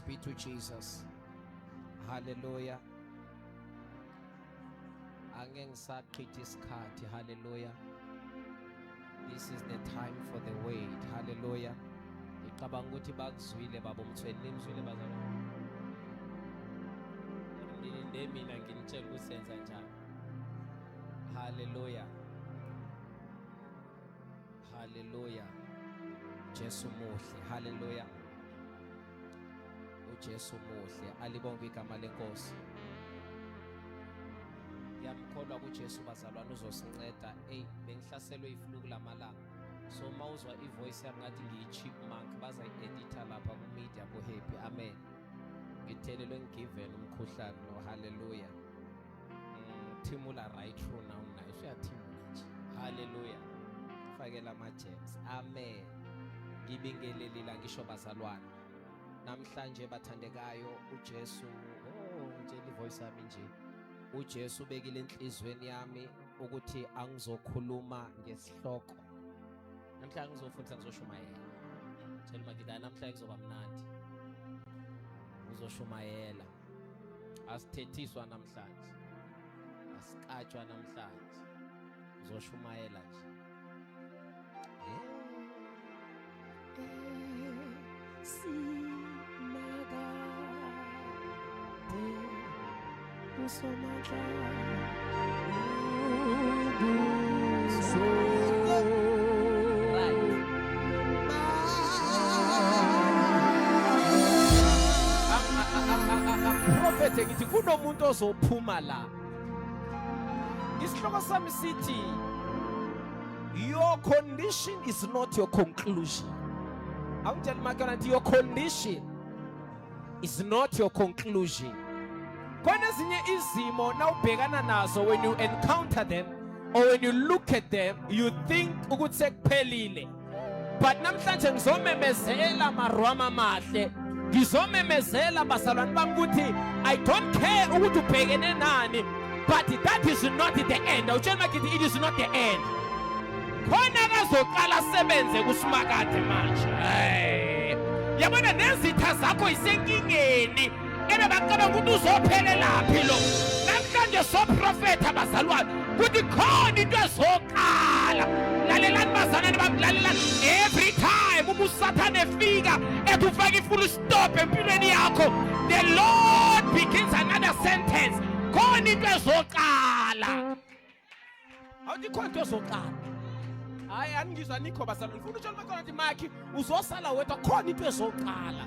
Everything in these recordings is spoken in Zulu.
Praise be to Jesus. Hallelujah. Angeke ngisachitha isikhathi. Hallelujah. This is the time for the wait. Hallelujah. Ngicabanga ukuthi bakuzwile baba uMthweni, nimzwile bazalwane. Ngilinde mina nginitshela ukuthi senza njani. Hallelujah. Hallelujah. Jesu muhle. Hallelujah. uJesu muhle. Alibonke igama lenkosi. Ngiyamkholwa kuJesu bazalwane uzosinceda. Ey bengihlaselwe iflu kulamalanga. So mawuzwa ivoice yami ngathi ngiyi-chipmunk bazayi-editha lapha ku-media ku-happy. Amen. Ngithelelwe ngigiven umkhuhlane lo. Hallelujah. Thimula right through now naye usuyathimula nje. Hallelujah. Fakela ama-gems. Amen. Ngibingelelile ngisho bazalwane. Namhlanje bathandekayo uJesu oh nje ivoice yami nje. uJesu ubekile enhlizweni yami ukuthi angizokhuluma ngesihloko. Namhlanje ngizofundisa ngizoshumayela. Tshela umakidana namhlanje kuzoba mnandi. Uzoshumayela. Asithethiswa namhlanje. Asikatshwa namhlanje. Uzoshumayela nje. Simakade usomandla ubuso. Right. Prophet ngithi kunomuntu ozophuma la. Isihloko sami sithi your condition is not your conclusion. Awutshela umakhelwane ukuthi your condition is not your conclusion. Khona ezinye izimo nawubhekana nazo when you encounter them or when you look at them you think ukuthi sekuphelile. But namhlanje ngizomemezela marwama amahle. Ngizomemezela bazalwane bami ukuthi I don't care ukuthi ubhekene nani but that is not the end. Awutshela makithi it is not the end. Khona kazoqala sebenze kusimakade manje. Hey. Yabona nezitha zakho isenkingeni ebebacabanga ukuthi uzophelelaphi lo. Namhlanje soprofetha bazalwane ukuthi khona into ezoqala. Lalelani bazalwane bami, lalelani. Every time uma uSathane efika ethi ufake i-full stop empilweni yakho, the Lord begins another sentence. Khona into ezoqala. Awuthi khona into ezoqala. Hayi aningizwa nikho bazalwane. Ngifuna utshela umakhelwane ukuthi makhi uzosala wedwa khona into ezoqala.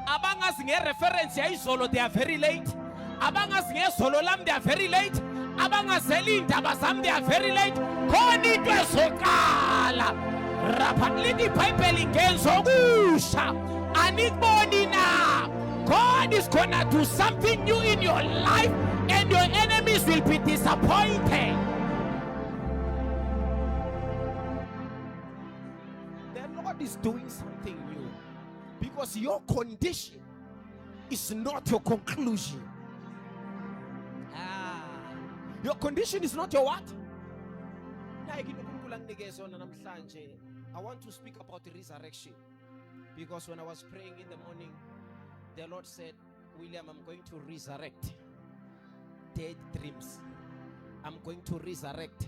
Abangazi ngereference yayizolo they are very late. Abangazi ngezolo lami they are very late. Abangazeli indaba zami they are very late. Khona into ezoqala. Rapha lithi iBhayibheli ngenzokusha anikuboni na. God is gonna do something new in your life and your enemies will be disappointed. The Lord is doing something new because your condition is not your conclusion. Ah, your condition is not your what? I want to speak about the resurrection because when I was praying in the morning, the Lord said, William, I'm going to resurrect dead dreams. I'm going to resurrect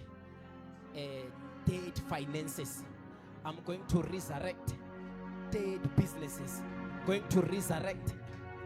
dead finances. I'm going to resurrect dead businesses. Going to resurrect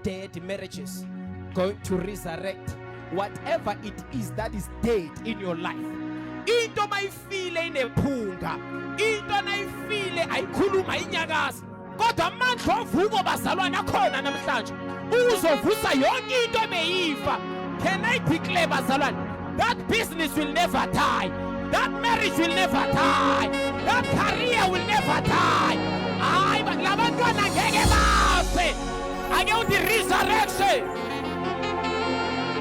dead marriages. Going to resurrect whatever it is that is dead in your life. Into mayifile inephunga. Into nayifile ayikhuluma inyakaza. Kodwa amandla ovuko bazalwane akhona namhlanje. Uzovusa yonke into ebeyifa. Can I declare bazalwane that business will never die. That marriage will never die. That career will never die. Hayi labantwana ngeke bafe. Ake uthi resurrection.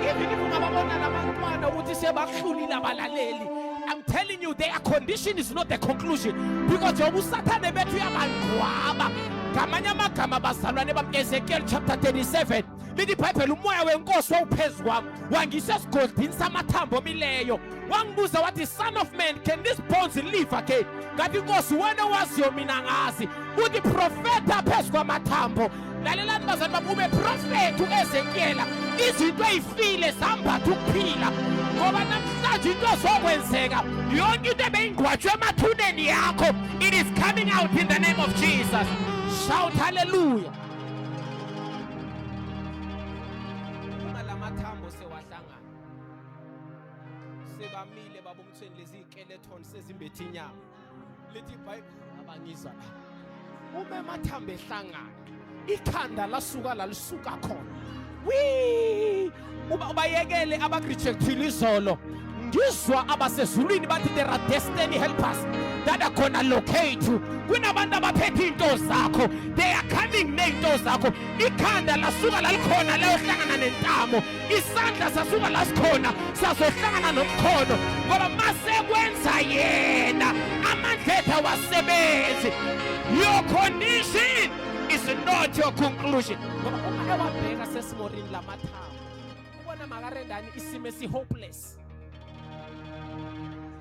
Even if ungababona labantwana ukuthi sebahlulile abalaleli I'm telling you their condition is not the conclusion because njengoba usathane bethu uyabangcwaba ngamanye amagama bazalwane bam Ezekiel chapter 37. Lithi iBhayibheli umoya wenkosi wawuphezu kwami, wangisa esigodini samathambo omileyo, wangibuza wathi, son of man, can these bones live again? Ngathi, inkosi, wena owaziyo, mina ngazi. Uthi, profeta phezu kwamathambo. Lalelani bazali bami, ube profetha uEzekiela, izinto ey'file zambatha ukuphila, ngoba namhlanje into ezokwenzeka, yonke into ebeyingcwatshwe emathuneni yakho, it is coming out in the name of Jesus. Shout hallelujah. Uma lamathambo sewahlangana, sebamile babumthweni, lezi skeleton sezimbethe inyama, lithi iBhayibheli, abangizwa la, uma emathambo ehlangana, ikhanda lasuka la lisuka khona. Wi uba ubayekele abakurejectile izolo, ngizwa abasezulwini bathi there are destiny helpers that are gonna locate you. Kunabantu abaphethe iy'nto zakho, they are coming ney'nto zakho. Ikhanda lasuka lalikhona layohlangana nentamo, isandla sasuka lasikhona sazohlangana nomkhono, ngoba masekwenza yena amandla ethu awasebenzi. Your condition is not your conclusion, ngoba uma ewabheka sesimorini lamathambo, ubona makarendani isimo esi-hopeless.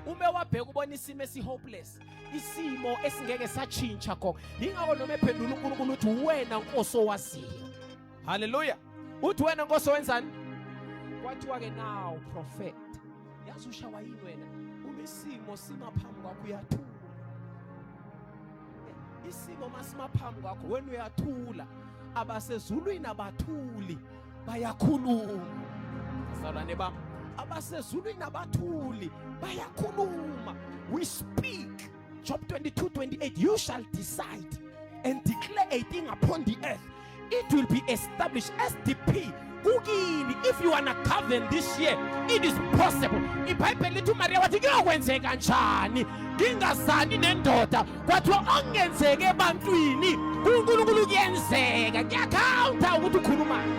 Uma wabheka ubona isimo esi-hopeless, isimo esingeke satshintsha gogo. Yingakho noma ephendula uNkulunkulu uthi, wena Nkosi owaziyo. Haleluya. Uthi, wena Nkosi wenzani? Kwathiwa ke, now prophet. Yazi ushawa yini wena? Uma isimo sima phambi kwakho uyathula. Isimo masima phambi kwakho wena uyathula. Abasezulwini abathuli, bayakhuluma. Bazalwane bami, abasezulwini abathuli, bayakhuluma. We speak. Job 22:28, you shall decide and declare a thing upon the earth, it will be established. SDP kukini, if you wanna govern this year, it is possible. IBhayibheli lithi uMaria wathi, kuyokwenzeka njani ngingazani nendoda? Kwathiwa okungenzeka ebantwini kuNkulunkulu kuyenzeka. Kuyakhawunta ukuthi ukhulumani.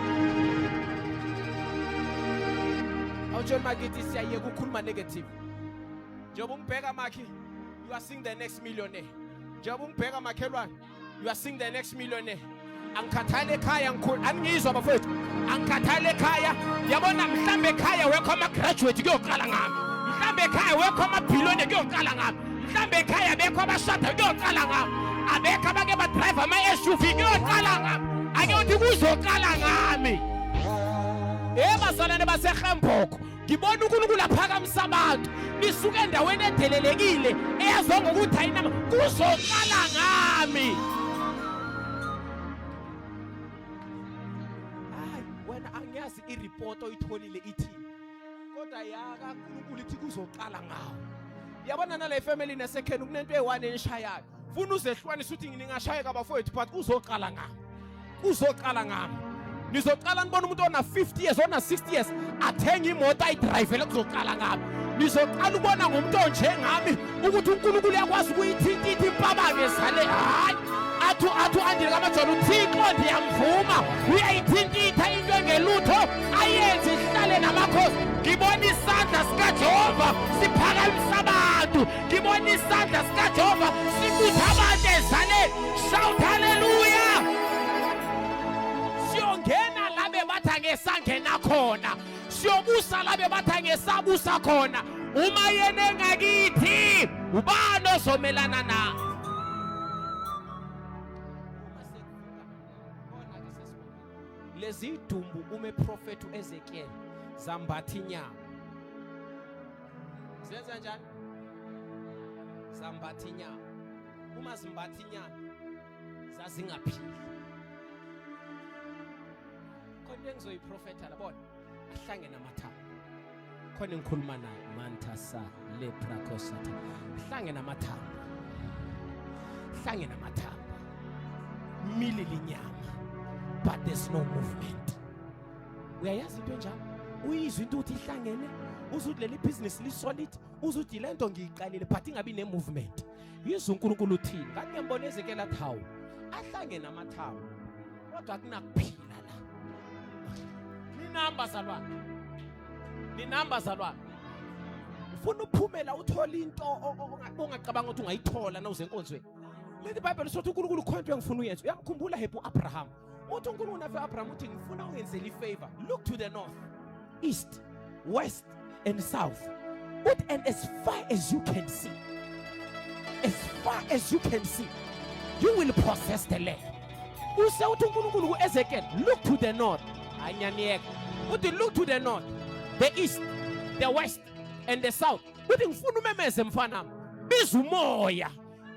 Awutsheli makithi, siyayeka ukukhuluma negative. Njengoba ungibheka makhi, you are seeing the next millionaire. Njengoba ungibheka makhelwane, you are seeing the next millionaire. Angikhathali ekhaya, ngikhulu, aningizwa bafowethu, angikhathali ekhaya. Yabona, mhlambe ekhaya wekho ama-graduate, kuyoqala ngami. Mhlambe ekhaya wekho amabhiliyoni, kuyoqala ngami. Mhlambe ekhaya bekho abashada, kuyoqala ngami. Abekho abake badrive ama-SUV, kuyoqala ngami. Ake uthi kuzoqala ngami. Ebazalwane baseHemboko, ngibona uNkulunkulu aphakamisa abantu nisuke endaweni edelelekile eyaziwa ngokuthi ayinama. Kuzoqala ngami. Hayi wena, angiyazi ireport oyitholile ithini, kodwa yakaNkulunkulu ithi kuzoqala ngawo. Yabona nale family nesekheni kunento eyi-one enishayayo, funa uzehlukanisa ukuthi ningashayeka bafowethu, but kuzoqala ngami, kuzoqala ngami. Nizoqala nibona umuntu ona 50 years, ona 60 years, athenga imoto ayidrayivele. Kuzoqala ngami. Nizoqala ukubona ngomuntu onjengami ukuthi uNkulunkulu uyakwazi ukuyithinta ithi impabange zale. Hayi, athu andile kamajona, uThixo ndiyamvuma, uyayithintitha into engelutho ayenze ihlale namakhosi. Ngibona isandla sikaJehova siphakamisa abantu, ngibona isandla sikaJehova sibutha abantu ezaleni. Shout hallelujah. Siyongena la bebathi angesangena khona, siyobusa la bebathi angesabusa khona. Uma yena engakithi, ubani ozomelana na? Lezi dumbu ume prophet uEzekiel zambatha inyama, zenza njani? Zambatha inyama. Uma zimbatha inyama zazingaphili. Khona into engizoyiprofetha labona, ahlangene amathambo. Khona engikhuluma naye, mantasa leprakosata, hlangene amathambo, hlangene amathambo, milile inyama, but there's no movement. Uyayazi into enjalo, uyizwa into ukuthi ihlangene, uzuthi leli business li-solid, uzuthi le nto ngiyiqalile, but ingabi ne-movement. Yizwa uNkulunkulu uthini. Ngathi ngiyambona Ezekiel athi, hawu, ahlangene amathambo kodwa akunakuphila la. Ninamba zalwane, ninamba zalwane, ufuna uphumela uthole into ongacabanga ukuthi ungayithola nawuze enkonzweni. Lethi iBhayibheli sothi uNkulunkulu khona into engifuna uyenze. Uyamkhumbula happy uAbraham? Uthi uNkulunkulu nafe Abraham uthi ngifuna ungenzele ifavor. Look to the north, east, west and south. Uthi and as far as you can see, as far as you can see, you will possess the land. Use uthi uNkulunkulu kuEzekiel, look to the north. Anyaniyeka. Uthi look to the north, the east, the west and the south. Uthi ngifuna umemeze mfana. Biza umoya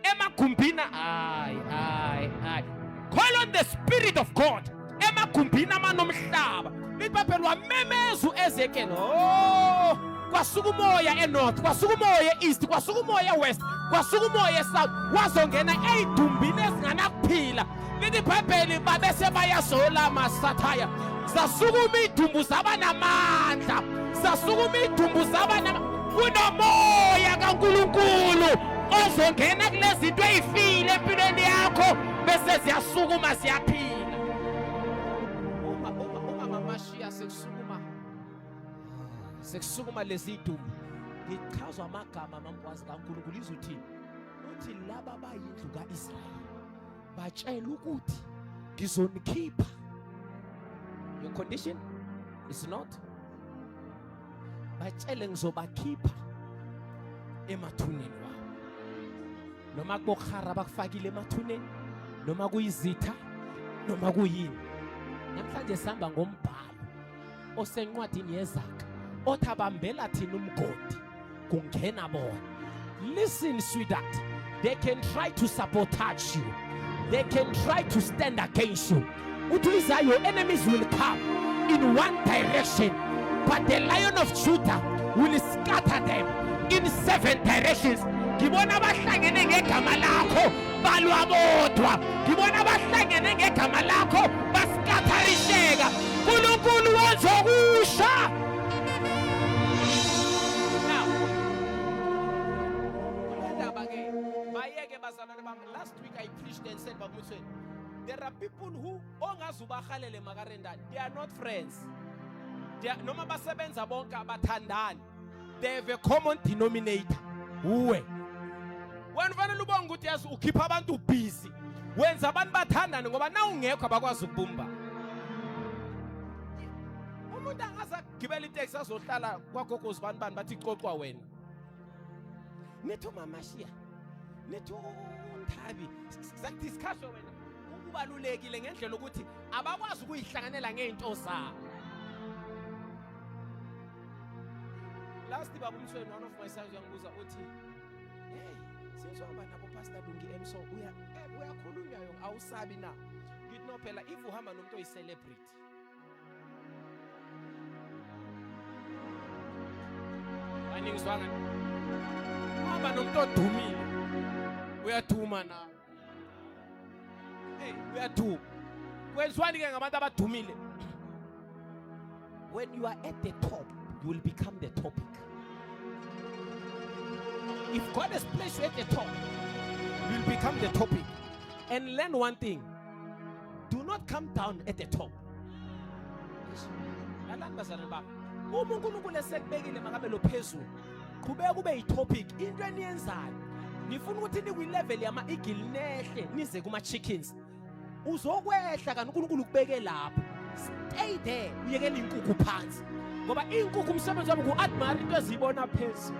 emagumbini ay ay ay. Call on the spirit of God emagumbini amanomhlaba. IBhayibheli wamemeza uEzekiel. Oh, kwasuka umoya enorth, kwasuka umoya east, kwasuka umoya west, kwasuka umoya esouth, wazongena ezidumbini ezinganakuphila. Lithi iBhayibheli babese bayazola masathaya. Zasukuma idumbu zaba namandla. Zasukuma idumbu zaba nama kunomoya kaNkuluNkulu ozongena kulezi zinto ezifile empilweni yakho bese ziyasukuma ziyaphila. Uma uma uma mamashiya sekusukuma sekusukuma lezi idumbu ngichazwa amagama mamkwazi kaNkuluNkulu izothini uthi laba bayindlu kaIsrayeli batshela ukuthi ngizonikhipha your condition is not batshele ngizobakhipha emathuneni wabo noma kubokhara bakufakile emathuneni noma kuyizitha noma kuyini namhlanje sihamba ngombhalo osencwadini yeZaga othi abambela thina umgodi kungena bona. Listen sweetheart, they can try to sabotage you, they can try to stand against you. Uthi Isaiah, your enemies will come in one direction, but the Lion of Judah will scatter them in seven directions. Ngibona abahlangene ngegama lakho balwa bodwa, ngibona abahlangene ngegama lakho basikatharisheka. uNkulunkulu wenza okusha. Now, kulendaba ke bayeke bazalwane bami. Last week I preached and said bakumthweni, there are people who ongaze ubahalele makarendani, they are not friends. They are, noma basebenza bonke abathandani, they have a common denominator. Uwe wena ufanele ubonge ukuthi yazi ukhipha abantu busy, wenza abantu bathandane ngoba na ungekho abakwazi ukubumba. Umuntu angaze agibela iteksi azohlala kwagogo zibani bani bathi cocwa wena, nithi umamashiya, nithi uThabi sakudiscusswe wena. Kubalulekile ngendlela ukuthi abakwazi ukuyihlanganela ngey'nto zabo. Last baba uMsweni, one of my sons uyangibuza uthi hey, since uhamba nabo Pastor Lungi Emso uya uyakhulunywa yona awusabi na? Ngithi no, phela if uhamba nomuntu oyi-celebrity aningizwanga, uhamba nomuntu odumile uyaduma na. Hey, uyaduma. Kwenziwani ke ngabantu abadumile? When you are at the top, you will become the topic. If God has placed you at the top, you will become the topic. And learn one thing, do not come down at the top. Lalani bazalwane bami, uma uNkulunkulu esekubekile makabe lo phezulu, qhubeka ube yitopic. Into eniyenzayo nifuna ukuthi nikwi-level yama-eagle nehle nize kuma-chickens, uzokwehla kanti uNkulunkulu ukubeke lapho. Stay there, uyekele inkukhu phansi, ngoba inkukhu umsebenzi wabo ku-admire into eziyibona phezulu.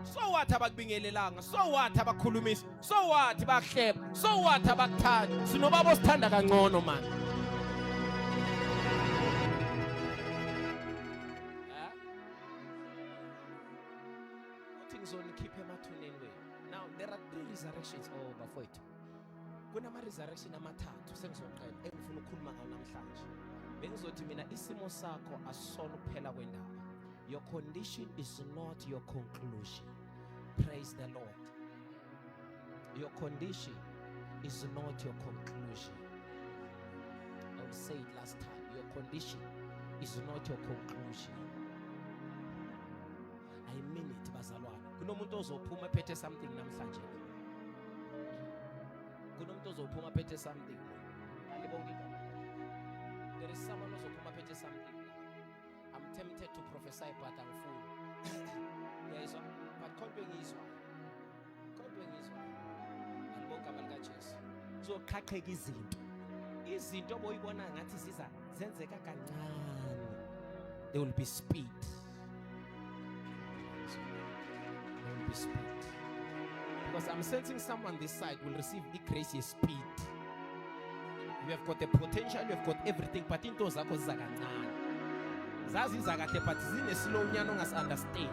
So what abakubingelelanga, so what abakhulumisa, so what bakuhleba, so what abakuthanda, sinobaba osithanda kangcono man. Uthi ngizonikhipha emathuneni wenu. Now there are three resurrections. Oh bafowethu, kunama resurrection amathathu sengizoqeda engifuna ukukhuluma ngawo namhlanje. Bengizothi mina isimo sakho asisona ukuphela kwendaba. Your condition is not your conclusion. Praise the Lord. Your condition is not your conclusion. I will say it last time. Your condition is not your conclusion. I mean it bazalwane. Kunomuntu ozophuma ephethe something namhlanje. Kunomuntu ozophuma ephethe something. Alibonke igama. There is someone ozophuma ephethe something. I'm tempted to prophesy but angifuni. Uyayizwa? But khona into engiyizwayo. Khona into engiyizwayo. Alibonke igama likaJesu. Kuzoqhaqheka izinto. Izinto oboyibona ngathi ziza zenzeka kancane. There will be speed. There will be speed. Because I'm sensing someone this side will receive the grace speed. You have got the potential, you have got everything, but into zakho ziza kancane. Zaziza kahle but zine slow nyana ongas understand.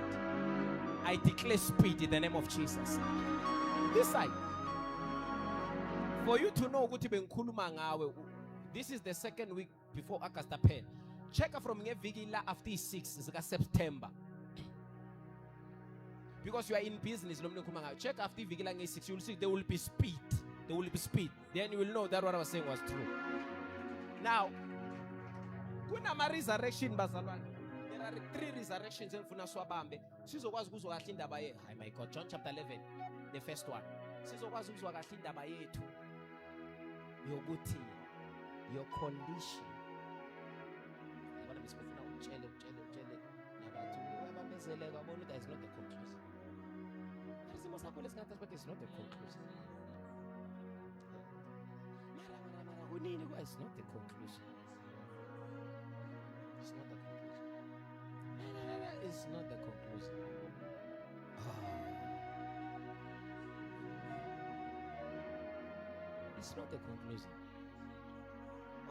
I declare speed in the name of Jesus. This side. For you to know ukuthi bengikhuluma ngawe, this is the second week before August 10. Check from ngeviki la after 6 zika September. Because you are in business lo muntu engikhuluma ngayo. Check after iviki la nge-6 you will see there will be speed. There will be speed. Then you will know that what I was saying was true. Now, kunama resurrection bazalwane. There are three resurrections engifuna siwabambe. Sizokwazi ukuzwa kahle indaba ye. Hi my God, John chapter 11, the first one. Sizokwazi ukuzwa kahle indaba yethu yokuthi your condition. Yabona besifuna utshele utshele utshele nabathi uyabambezeleka ubona ukuthi is not the conclusion. Isimo sakho lesingathi but it's not the conclusion. Mara mara mara kunini kwa it's not the conclusion. It's not the conclusion. It's not the conclusion. Oh. It's not the conclusion.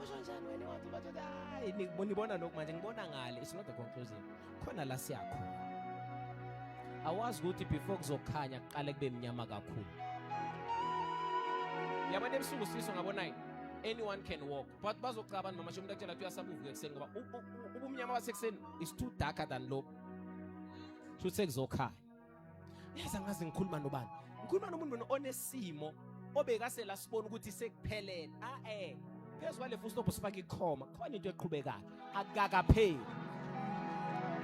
Usho njani wena wathi bathi hayi nibona lokhu manje ngibona ngale it's not the conclusion. Khona la siyakhona. Awazi ukuthi before kuzokhanya kuqale kube mnyama kakhulu. Yabona ebusuku siso ngabona anyone can walk but bazocabana mama umuntu akutshela ukuthi uyasaba uvuka ekuseni ngoba ubumnyama basekuseni is too darker than lo. Shuthi sekuzokhanya. Yazi angazi ngikhuluma nobani. Ngikhuluma nomuntu mina onesimo obekasela sibona ukuthi sekuphelele. Ah eh. Phezu kwale full stop sifake ikhoma. Khona into eqhubekayo. Akakapheli.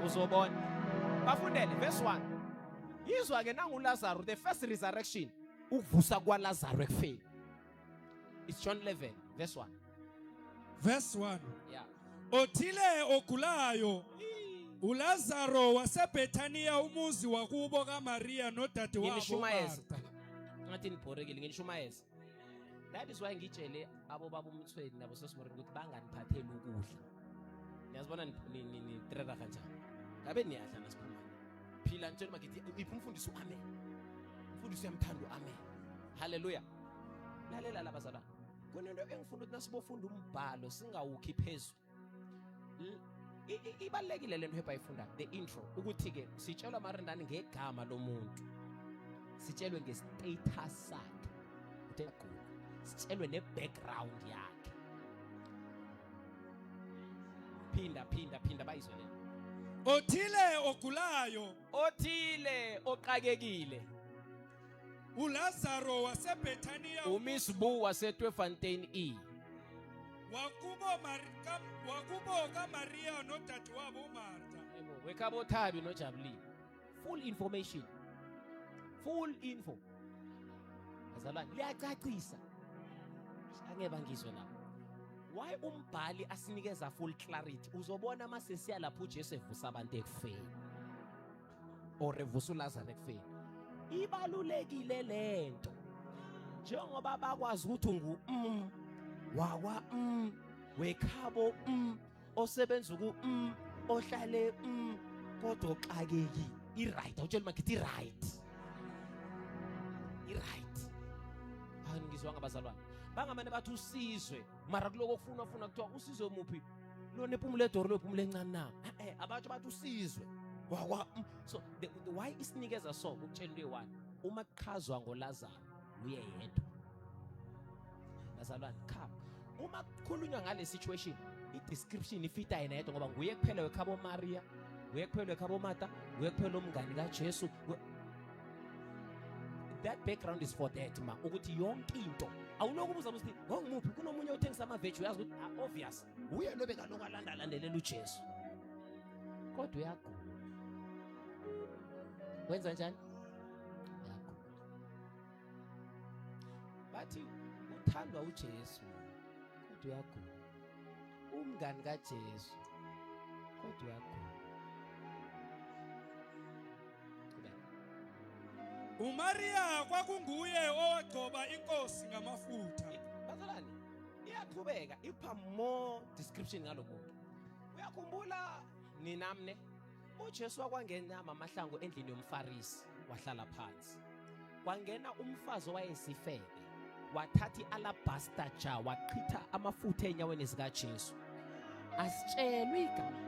Uzobona. Bafundele verse 1. Yizwa ke nangu Lazarus the first resurrection ukuvusa kwaLazarus ekufeni. It's John 11 verse 1. Verse 1. Yeah. Othile ogulayo uLazaro waseBethania umuzi wakubo kaMaria nodadewabo Nginishumayeza. uMartha. Ngathi nibhorekile nginishumayeza. That is why ngitshele abo baba umthweni nabo sesimoreni ukuthi banganiphatheli ukudla. Niyazibona ni trera kanjani? Ngabe niyadla nasiphuma. Phila ngitshela magithi iphi umfundisi amen. Umfundisi uyamthanda amen. Hallelujah. Lalela labazalwane. Kunento engifuna ukuthi nasibofunda umbhalo singawukhi phezulu. Ibalekile lento ebayifunda the intro ukuthi ke sitshelwa marendani ngegama lomuntu. Sitshelwe nge-status sakhe. Uthe agula. Sitshelwe ne-background yakhe. Phinda phinda phinda bayizwe le. Othile ogulayo Othile oqakekile. uLazaro waseBethania uMiss Bu waseTweefontein E. Wakubo kaMaria nodadewabo uMartha. Yebo, wekhabo Thabi noJabulile. Full information. Full info. Bazalwane, liyacacisa. Angeke bangizwe lapho. Why umbhali asinikeza full clarity? Uzobona mase siya lapho uJesu evusa abantu ekufeni. Or evusa uLazarus ekufeni. Ibalulekile lento. Njengoba bakwazi ukuthi ungu wakwa wekhabo osebenza ku ohlale kodwa oxakeki. I-right, awutshela magithi i-right. I-right. Hayi ngizwa ngabazalwane. Bangamane bathi usizwe, mara kuloko kufuna funa kuthiwa usizwe muphi? Lo nephumulo edoro lo phumulo encane na? Eh abatsho bathi usizwe. Wakwa so the why isinikeza so ukutshela into eyi-one uma kuchazwa ngoLazaro uye yedwa. Bazalwane come. Uma kukhulunywa ngale situation i-description ifita yena yedwa ngoba nguye kuphela wekhabo Maria, nguye kuphela wekhabo Martha, nguye kuphela umngani kaJesu. That background is for that ma ukuthi yonke into awulokhu ubuza ukuthi ngongimuphi kunomunye othengisa ama-veg uyazi ukuthi ah, obvious uye lo bekalokhu alanda alandelela uJesu kodwa uyagula. Wenza njani? Uyagula. Bathi uthandwa uJesu kodwa uyagula. Umngani kaJesu kodwa uyagula. Qhubeka. uMaria kwakunguye owagcoba inkosi ngamafutha. Iyaqhubeka ipha more description ngalo muntu. Uyakhumbula ninamne uJesu wakwangena mamahlangu endlini yomFarisi wahlala phansi. Kwangena umfazi owayesifebe wathatha i-alabaster jar wachitha amafutha enyaweni zikaJesu. Asitshelwe igama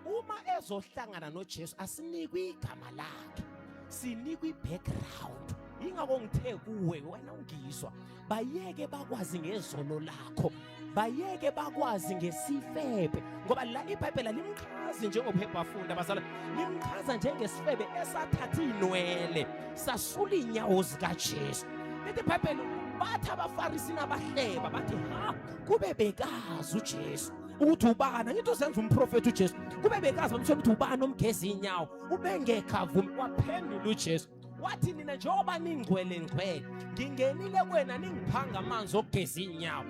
uma ezohlangana noJesu asinikwe igama lakhe sinikwe i-background ingakho ngithe kuwe wena ungizwa bayeke bakwazi ngezono lakho bayeke bakwazi ngesifebe ngoba la iBhayibheli alimchazi njengophepha bazala limchaza njengesifebe esathatha inwele sasula inyawo zikaJesu lithi iBhayibheli bathi abaFarisi nabahleba bathi ha kube bekazi uJesu ukuthi ubani angithi uzenza umprofethi uJesu kube bekazi bamtshela ukuthi ubani omgeza inyawo ubengekho avumi waphendula uJesu wathi nina njengoba ningcwele ngcwele ngingenile kwena ningiphanga amanzi okugeza inyawo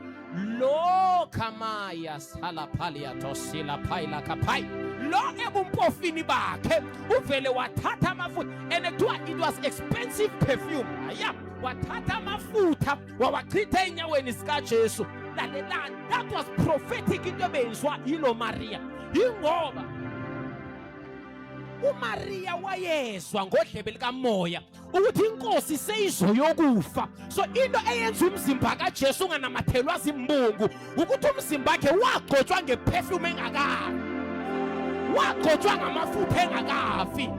lo khamaya salaphalia tosila phayila kaphayi lo ebumpofini bakhe uvele wathatha amafutha and kuthiwa it was expensive perfume aya wathatha amafutha wawachitha enyaweni zikaJesu lalelani that was prophetic into ebenziwa yilo Maria yingoba uMaria wayezwa ngodlebe likamoya ukuthi inkosi seyizoyokufa so into eyenza umzimba kaJesu unganamathelwa zimbungu ukuthi umzimba wakhe wagcotshwa ngeperfume engakafi wagcotshwa ngamafutha engakafi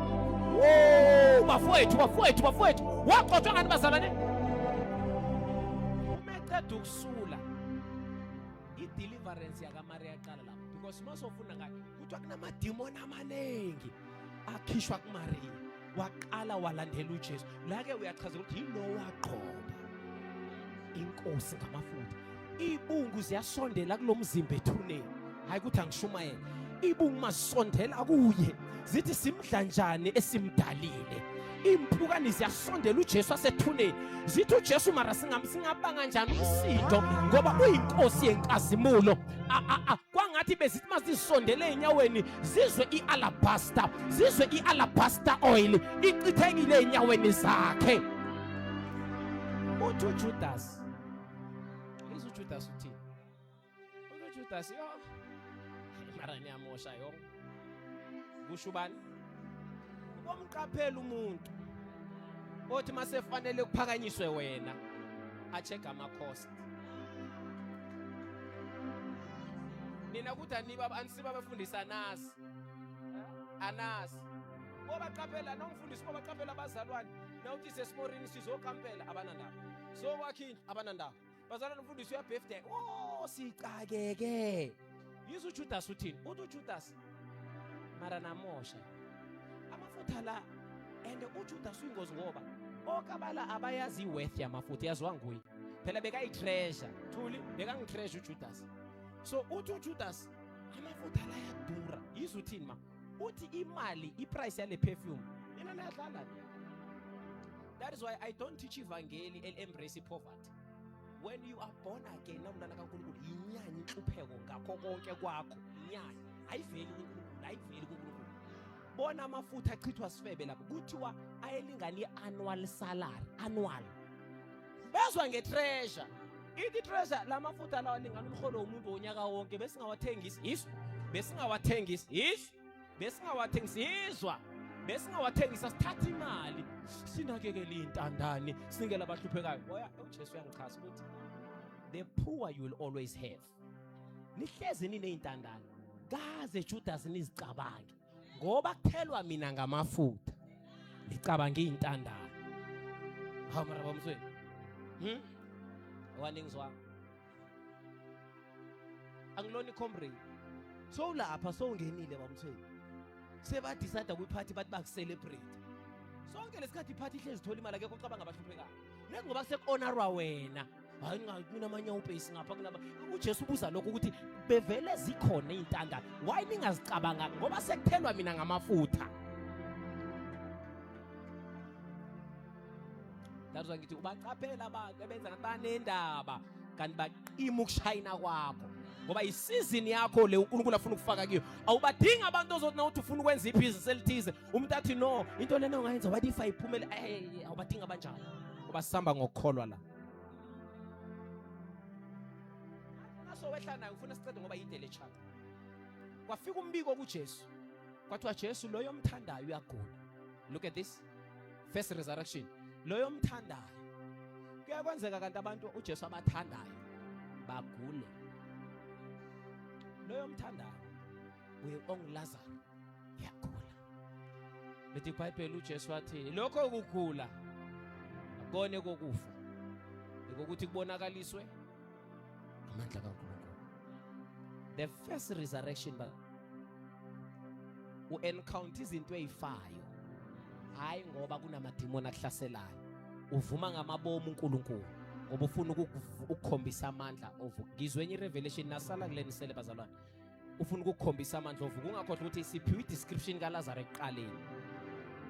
Woo bafowethu bafowethu bafowethu wagcotshwa ngani bazalwane uma eqeda ukusula i-deliverance yakaMaria yaqala lapho because uma sofuna ngayo kuthiwa kunamadimoni amaningi akhishwa kuMaria waqala walandela uJesu la ke uyachaza ukuthi yilo wagqoba inkosi ngamafutha ibungu ziyasondela kulomzimba ethuneni hayi ukuthi angishumayele ibungu masondela kuye zithi simdla njani esimdalile impukane ziyasondela uJesu asethuneni zithi uJesu mara singabanga njani umsindo ngoba uyinkosi yenkazimulo kwangathi bezithi mazisondele enyaweni zizwe i-alabaster zizwe i-alabaster oil ichithekile enyaweni zakhe uthi uJudas izwe uJudas uthini uthi uJudas yo mara niyamosha yo kusho ubani ubomqaphela umuntu othi masefanele kuphakanyiswe wena a-check ama-cost nina kuthi aniba anisiba abafundisi anasi anasi bobaqaphela nomfundisi bobaqaphela abazalwane nawuthi sesimorini sizokampela abanandaba sokwakha indlu abanandaba bazalwane umfundisi uyabirthday oh sicakeke yizo uJudas uthini uthi uJudas mara namosha amafutha la and uJudas uyingozi ngoba okabala abayazi iworth yamafutha yaziwa nguye phela bekayi-treasure thuli bekangi-treasure uJudas so uthi uJudas amafutha la yadura yizo uthini ma uthi imali iprice yale perfume nina niyadlala that is why i don't teach ivangeli el-embrace poverty when you are born again namntana kaNkulunkulu yinyanya inhlupheko ngakho konke kwakho inyanya ayiveli kuNkulunkulu ayiveli kuNkulunkulu bona amafutha achithwa sifebe lapho kuthiwa ayelingana i-annual salary annual bezwa nge-treasure ithi treasure la mafutha lawa alingana umholo womuntu wonyaka wonke besingawathengisi yiso besingawathengisi yiso besingawathengisi yizwa besingawathengisa sithatha imali sinakekele iy'ntandane sinikele abahluphekayo oya ujesu uyangichaza ukuthi the poor you will always have nihlezi niney'ntandane kaze judas nizicabange ngoba kuthelwa mina ngamafutha nicabanga iy'ntandane hawu mara bamsweni Waningizwa angilona icomrade sowulapha sowungenile bamthweni sebadecide kwiphathi bathi bakucelebrate sonke lesikhathi iphathi ihlezi ithola imali akekho ucabanga abahluphekayo nengoba sekuonarwa wena hayi kunamanyawupesi ngapha kunama uJesu ubuza lokho ukuthi bevele zikhona izintandane why ningazicabanga ngoba sekuthelwa mina ngamafutha That's why ngithi ubaqaphela abantu ebenza ngathi banendaba kanti baqima ukushayina kwakho ngoba isizini yakho le uNkulunkulu afuna ukufaka kuyo awubadingi abantu ozothi nawuthi ufuna ukwenza ibhizinisi elithize umuntu athi no into lena ungayenza what if ayiphumele awubadingi abanjalo ngoba sihamba ngokukholwa la. Sowehla nayo, ufuna sicede ngoba yide le chapter. Kwafika umbiko kuJesu, kwathiwa Jesu, loyo omthandayo uyagula. Look at this first resurrection. Loyo omthandayo, kuyakwenzeka kanti abantu uJesu abathandayo bagule. Loyo omthandayo uye onguLazaro uyagula. Lithi iBhayibheli, uJesu wathini? Lokho kugula akone kokufa, ikokuthi kubonakaliswe amandla kaNkulunkulu. The first resurrection, ba u-encounter izinto ezifayo, hayi ngoba kunamadimoni akuhlaselayo. Uvuma ngamabomu uNkulunkulu ngoba ufuna ukukhombisa amandla ovuka. Ngizwe enye revelation nasala kuleni sele, bazalwane. Ufuna ukukhombisa amandla ovuka. Ungakhohlwa ukuthi siphiwe i-description kaLazaro ekuqaleni.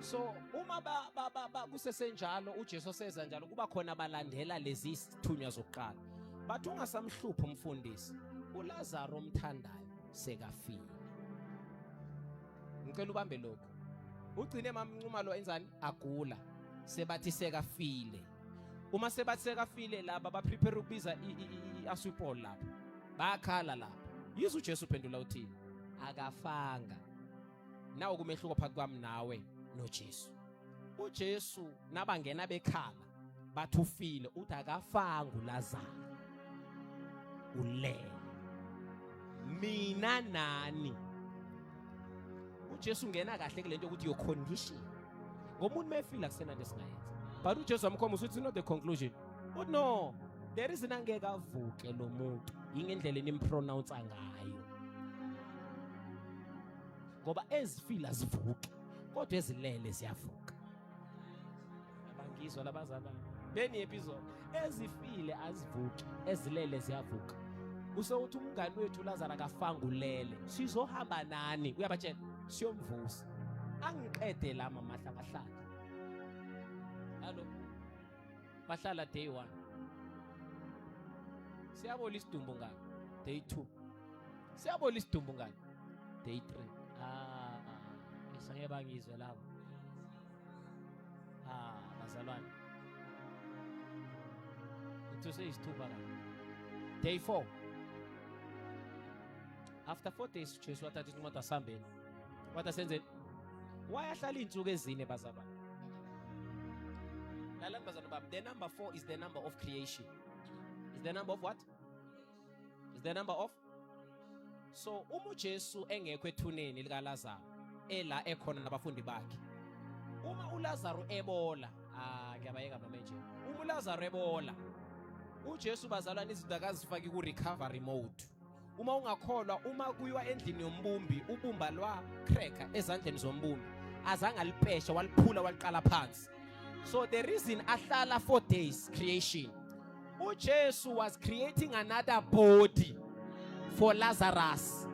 So uma ba kusesenjalo, uJesu oseza njalo, kuba khona abalandela lezi zithunywa zokuqala, bathi ungasamhluphi umfundisi, uLazaro omthandayo sekafile. Ngicela ubambe lokho. Ugcine mamncuma enzani agula, sebathi sekafile. Uma sebathi sekafile, laba ba-prepare ukubiza i-aswipol lapho, bayakhala lapho. Yize uJesu uphendula uthini? Akafanga. Nawo kumehluko phakathi kwami nawe noJesu. UJesu nabangena bekhala bathi ufile, uthi akafanga uLazaro, ulele. Mina nani, uJesu ungena kahle kulento yokuthi your condition, ngomuntu mefila kusenanto esingayenza. But uJesu wamkhomba ukuthi not the conclusion. Uthi no, there is angeke avuke lo muntu ingendlela enimpronounce ngayo, ngoba ezifila zivuke kodwa ezilele ziyavuka. Abangizwa labazalwane beniyephi izolo? Ezifile azivuki, ezilele ziyavuka. Usewuthi umngani wethu Lazaro akafanga, ulele, sizohamba nani, uyabatshela, siyomvusa. Angiqede la mamahla, bahlala. Hallo, bahlala day 1, siyabola isidumbu ngani. Day 2, siyabola isidumbu ngani. Day 3, ah, isangeke bangizwe labo. Ah, bazalwane, ngithuse isithupha la. Day 4, after 4 days, Jesu wathatha incwadi, asihambeni. Wathi asenzeni? Wayahlala iy'nsuku ezine, bazalwane. Lalani, bazalwane bami, the number 4 is the number of creation. Is the number of what? Is the number of. So uma uJesu engekho ethuneni likaLazaro, ela ekhona nabafundi bakhe, uma uLazaro ebola, ah, ngiyabayeka manje, uma uLazaro ebola, uJesu, bazalwane, izinto akazifaki ku recovery mode. Uma ungakholwa, uma kuyiwa endlini yombumbi, ubumba lwa cracker ezandleni zombumbi, azange alipeshe, waliphula, waliqala phansi. So the reason ahlala 4 days, creation. uJesu was creating another body for Lazarus.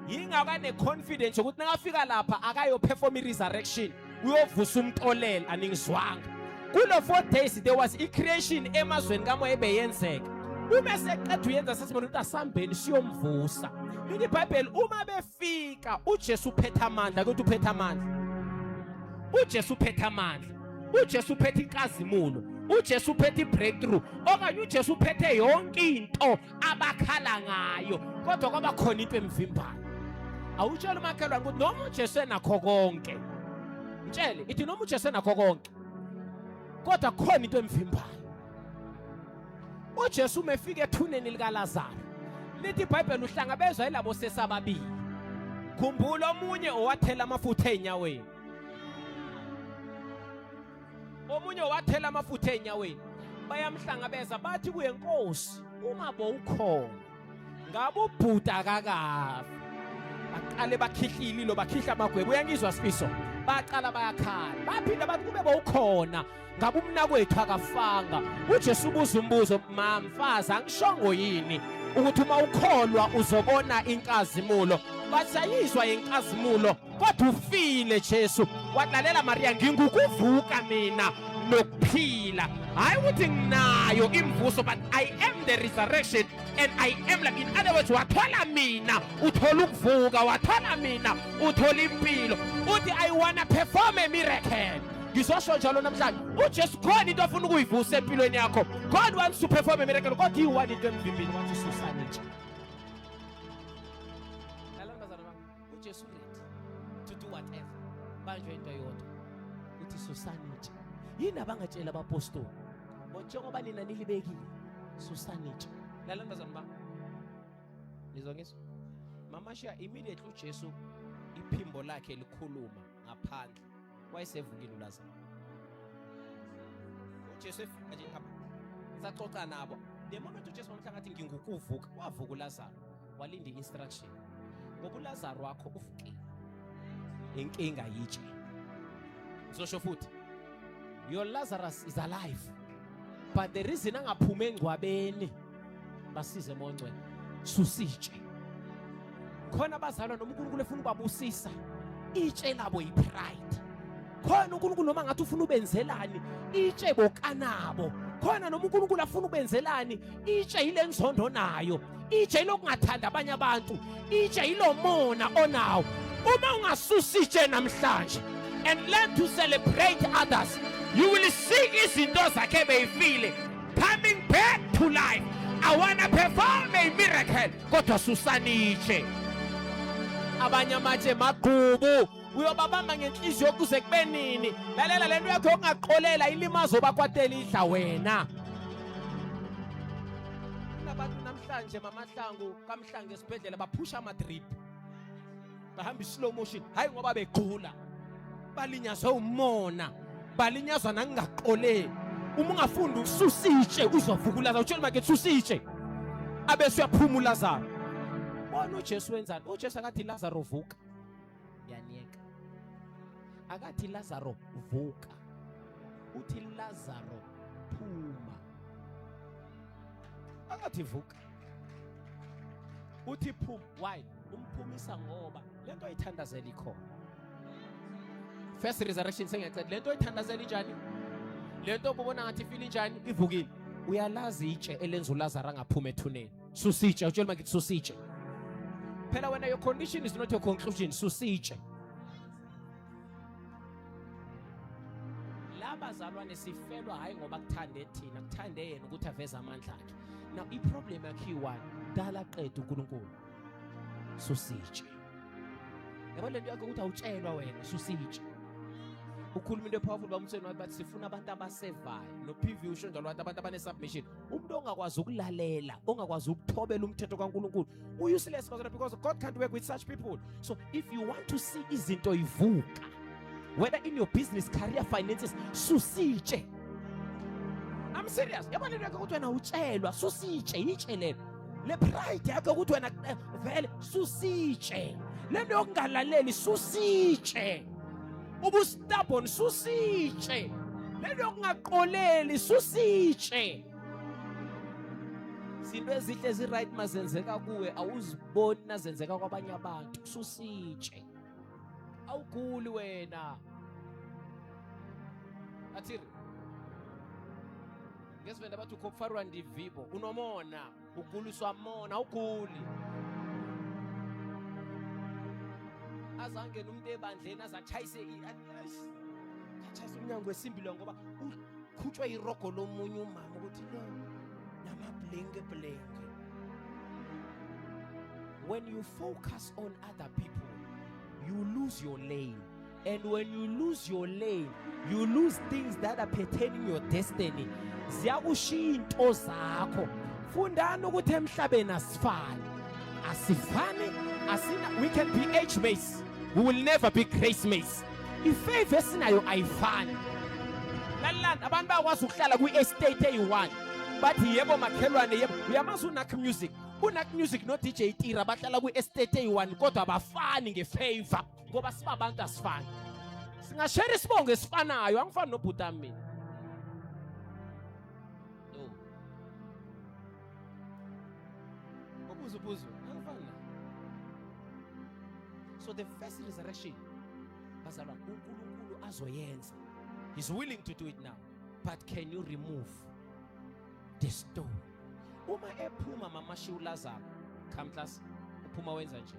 Yingakho ane confidence ukuthi nakafika lapha akayo perform i-resurrection, uyovusa umtolele. Aningizwanga? Kulo 4 days there was i-creation emazweni kamoya ebeyenzeka. Uma seqeda uyenza, sesibona ukuthi asambeni siyomvusa. Lithi iBhayibheli, uma befika, uJesu uphethe amandla. Ukuthi uphethe amandla, uJesu uphethe amandla, uJesu uphethe inkazimulo, uJesu uphethe i-breakthrough, okanye uJesu uphethe yonke into abakhala ngayo, kodwa kwaba khona into emvimbayo. Awutshela umakhelwane ukuthi noma uJesu enakho konke, mtshele, ithi noma uJesu enakho konke, kodwa khona into emvimbayo. UJesu uma efika ethuneni likaLazaro, lithi iBhayibheli uhlangabezwa yilabo sesababili. Khumbula, omunye owathela amafutha ezinyaweni, omunye wathela amafutha enyaweni. Bayamhlangabeza, bathi kuye, "Nkosi, uma bowukhona ngabe ubhuda akakafi." Baqale bakhihlile lo, bakhihla amagwebo. Uyangizwa, Sifiso? Baqala bayakhala, baphinda bathi kube bowukhona ngabe umnakwethu akafanga. UJesu ubuza umbuzo, "Mamfazi, angishongo yini ukuthi uma ukholwa uzobona inkazimulo?" Bathi ayizwa inkazimulo, kodwa ufile. Jesu walalela, "Maria, ngingukuvuka mina nokuphila." Hayi ukuthi nginayo imvuso, but I am the resurrection and I am like, in other words, wathola mina uthola ukuvuka, wathola mina uthola impilo. Uthi I wanna perform a miracle. Ngizosho njalo namhlanje, uJesu khona into afuna ukuyivusa empilweni yakho. God wants to perform a miracle, kodwa iyi-one into emvimbini. Wathi susani itshe. Babanjwe into eyodwa. Uthi susani itshe. Yini abangatshela abapostoli? Njengoba nina nilibekile, susani itshe. Lalela bazalwane bami. Nizwa ngizwa? Mama Shia immediately uJesu iphimbo lakhe likhuluma ngaphandle. Wayesevukile uLazaro. UJesu efika nje ngapha. Saxoxa nabo. The moment uJesu wamhla ngathi ngingukuvuka, wavuka uLazaro. Walinda i-instruction. Ngoba uLazaro wakho uvukile. Inkinga yitshe. Ngizosho futhi. Your Lazarus is alive. But the reason angaphumi engcwabeni basize mongcwele susitshe. Khona abazalwa noma uNkulunkulu efuna ubabusisa itshe labo yipride. Khona uNkulunkulu noma ngathi ufuna ubenzelani itshe bokanabo. Khona noma uNkulunkulu afuna ubenzelani itshe yile nzondo nayo. Itshe ilokungathanda abanye abantu. Itshe yilomona onawo. Uma ungasusa itshe namhlanje and learn to celebrate others, you will see izinto zakhe beyifile coming back to life. I wanna perform a miracle kodwa susani itshe. Abanye amatshe magqubu uyobabamba ngenhliziyo kuze kube nini? Lalela lento yakho yokungaqolela ilimazo bakwatela idla wena. Kunabantu namhlanje mamahlangu kamhlangu esibhedlela baphusha ama drip. Bahamba slow motion hayi ngoba begula. Balinyazwe umona. Balinyazwa nangingaqoleli. Uma ungafundi ukususa itshe uzovuka uLazaro. Utshela make susa itshe. Abese uyaphuma uLazaro. Bona uJesu wenzani? uJesu akathi Lazaro vuka. Yaniyeka. Akathi Lazaro vuka. Uthi Lazaro phuma. Akathi vuka. Uthi phuma. Why? Umphumisa ngoba lento ayithandazela ikhona. First resurrection sengiyacela lento oyithandazela injani? Lento obubona ngathi ifile injani? Ivukile. Uyalazi itshe elenza uLazaro angaphuma ethuneni. Susitshe, utshela makithi susitshe. Phela wena your condition is not your conclusion, susitshe. Labazalwane sifelwa hayi ngoba kuthande thina, kuthande yena ukuthi aveze amandla akhe. Now i-problem yakhe iyi-one, dala qeda uNkulunkulu. Susitshe. Yabo lento yakho ukuthi awutshelwa wena, susitshe. Ukhuluma into epowerful bamthweni wathi bathi sifuna abantu abasevayo. No PV usho njalo wathi abantu abane submission. Umuntu ongakwazi ukulalela, ongakwazi ukuthobela umthetho kaNkulunkulu, useless because God can't work with such people. So if you want to see izinto ivuka, whether in your business, career, finances, susitshe. I'm serious. Yabo lento yakho ukuthi wena utshelwa, susitshe, itshe lelo. Le pride yakho ukuthi wena vele susitshe. Lento yokungalaleli susitshe. Ubustubborn susitshe. Lento yokungaqoleli susitshe. Izinto ezihle ezi-right mazenzeka kuwe awuziboni nazenzeka kwabanye abantu susitshe. Awuguli wena. Athiri. Ngesivenda bathi ukhopfarwa ndivibo unomona uguliswa mona awuguli. Azangena umuntu ebandleni azachayise achayise umnyango wesimbi lo ngoba ukhutshwe irogo lomunye umama ukuthi lo namablinge blinge. When you focus on other people, you lose your lane. And when you lose your lane, you lose things that are pertaining your destiny. Ziyakushiya into zakho. Fundani ukuthi emhlabeni asifani. Asifani, asina we can be age mates. We will never be grace mates. Ifavor esinayo ayifani. Lalelani abantu bayakwazi ukuhlala kwi-estate eyi-one. Bathi yebo makhelwane yebo. Uyamazi uNak Music. UNak Music no DJ Tira bahlala kwi-estate eyi-one kodwa abafani ngefavor ngoba sibabantu asifani. Singashare isibongo esifanayo angifani nobhuti mina. No. Ubuzo ubuzo angifani naye. So the first resurrection bazalwane uNkulunkulu azoyenza. He's willing to do it now. But can you remove the stone? Uma ephuma mama shiya uLazaro, come class, uphuma wenza nje.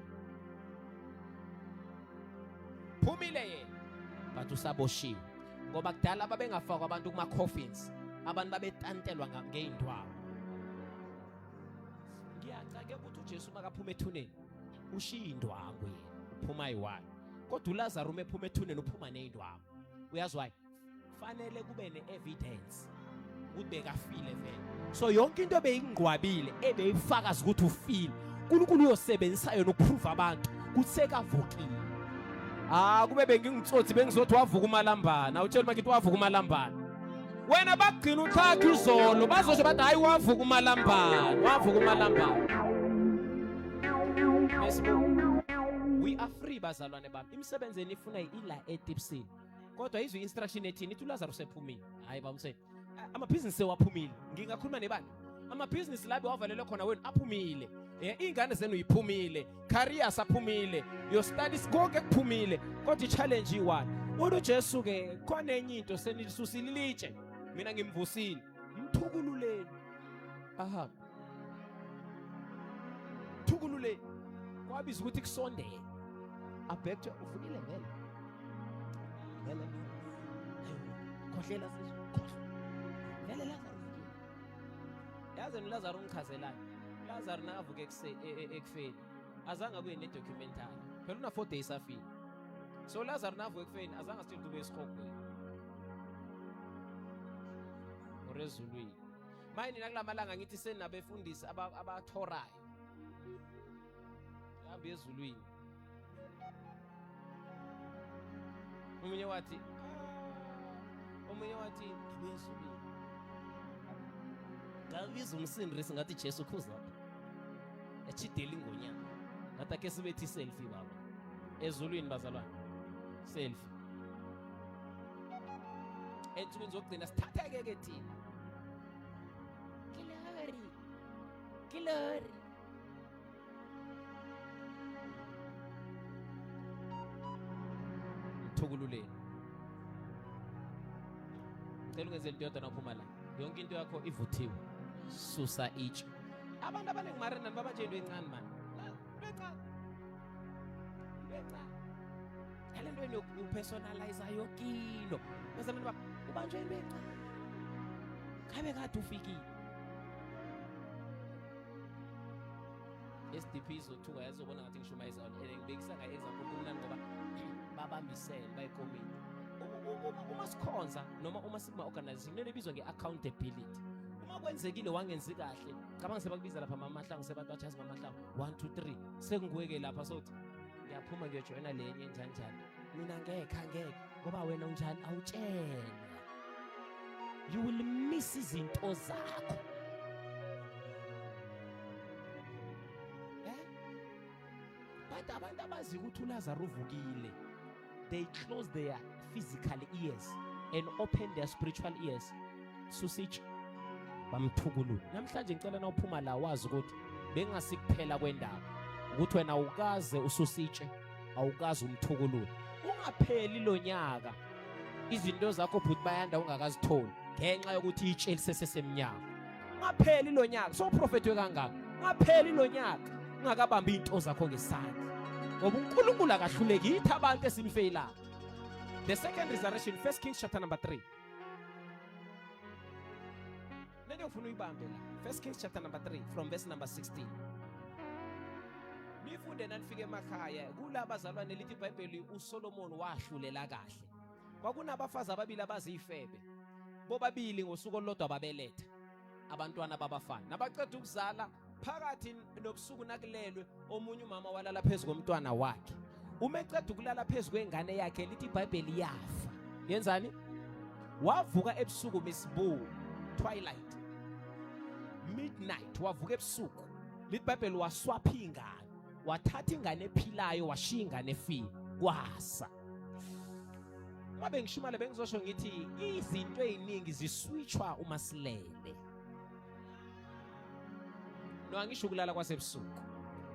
Phumile yena but usaboshiwe. Ngoba kudala babengafakwa abantu kuma coffins. Abantu babetantelwa ngeindwangu. Ngiyacake ukuthi uJesu makaphuma ethuneni ushiya indwangu yena uphuma ayi-one. Kodwa uLazaro uma ephuma ethuneni uphuma nezindwangu. Uyazi why? Fanele kube ne-evidence ukuthi bekafile vele. So yonke into ebeyingqwabile ebeyifakaza ukuthi ufile, uNkulunkulu uyosebenzisa yona ukuprove abantu ukuthi sekavukile. Ah, kube bengingitsotsi bengizothi wavuka umalambana. Awutshela uma ngithi wavuka umalambana. Wena bagcina uxhaka izolo bazosho bathi hayi wavuka umalambana, wavuka umalambana. We are free bazalwane bami. Imisebenzi enifuna ila etipsini. Kodwa izwe instruction ethini ithi uLazarus ephumile. Hayi bamse. Amabhizinisi sewaphumile. Ngingakhuluma nebani? Amabhizinisi la bewavalelwe khona wenu aphumile. Eh ingane zenu iphumile, career saphumile, your studies konke kuphumile. Kodwa i-challenge iyi-one. Uthi uJesu ke khona enye into senisusile ilitshe. Mina ngimvusile. Mthukululeni. Aha. Thukululeni. Kwabiza ukuthi kusondele. Abhekhe uvukile vele. Vele. Khohlela sizwe. Khohlela. Vele Lazarus uvukile. Yazi uLazarus ungichazelani? Lazarus nakavuka ekufeni azange abuye ne-documentary. Phela una 4 days afile. So Lazarus navuka ekufeni azange asitshele ukuthi ubuye esihogweni. Or ezulwini. Maye nina kulamalanga ngithi senabefundisi abathorayo. Hambe ezulwini. Omunye wathi omunye wathi ngibuye ezulwini. Ngabiza umsindisi ngathi Jesu khuza. Echidela ingonyama. Ngathi ake sibethi selfie baba. Ezulwini bazalwane. Selfie. Ensukwini zokugcina sithatheke ke thina. Glory. Glory. Mthukululeni. Ngicela ungenze into yodwa nawuphuma la. Yonke into yakho ivuthiwe. Susa itshe. Abantu abaningi marina babanje into encane man. Into encane. Into encane. Yale nto yokupersonalize yonke into. Bese abantu ba ubanjwe into encane. Khabe kade ufikile. SDP izothuka yazobona ngathi ngishumayeza and ngibekisa nga-example kumnandi ngoba babambisene bayikomiti. Uma sikhonza noma uma sikuma-organization kunento ebizwa nge-accountability. Uma kwenzekile wangenzi kahle, cabanga sebakubiza lapha mamahlangu sebantu bathi yazi mamahlangu 1 2 3 sengiweke lapha sothi ngiyaphuma ngiyojoyina lenye njani njani. Mina ngeke angeke ngoba wena unjani awutshelwa. You will miss izinto zakho. But abantu abazi ukuthi uLazarus uvukile, they close their physical ears and open their spiritual ears. Susitshe bamthukulula. Namhlanje ngicela nawuphuma la wazi ukuthi bengasikuphela kwendaba ukuthi wena awukaze ususitshe, awukaze umthukulule. Ungapheli lonyaka izinto zakho bhuti bayanda ungakazitholi ngenxa yokuthi itshe lisesesemnyango. Ungapheli lonyaka sowuprofethwe kangaka, ungapheli lonyaka ungakabambi into zakho ngesandla, ngoba uNkulunkulu akahluleki. Yithi abantu esimfeyilako. The second resurrection, 1 Kings chapter number 3. Lento ngifuna uyibambe la. 1 Kings chapter number 3 from verse number 16. Nifunde nanifike emakhaya kulabazalwane lithi iBhayibheli uSolomon wahlulela kahle. Kwakunabafazi ababili abazifebe. Bobabili ngosuku olulodwa babeletha abantwana babafana. Nabaqeda ukuzala phakathi nobusuku nakulelwe omunye umama walala phezu komntwana wakhe. Uma eqeda ukulala phezu kwengane yakhe lithi iBhayibheli yafa. Yenzani? Wavuka ebusuku misibu twilight midnight wavuka ebusuku lithi iBhayibheli waswapha ingane wathatha ingane ephilayo washiya ingane efile kwasa. Uma bengishumala bengizosho ngithi izinto eziningi ziswitchwa uma silele. No, angisho ukulala kwasebusuku.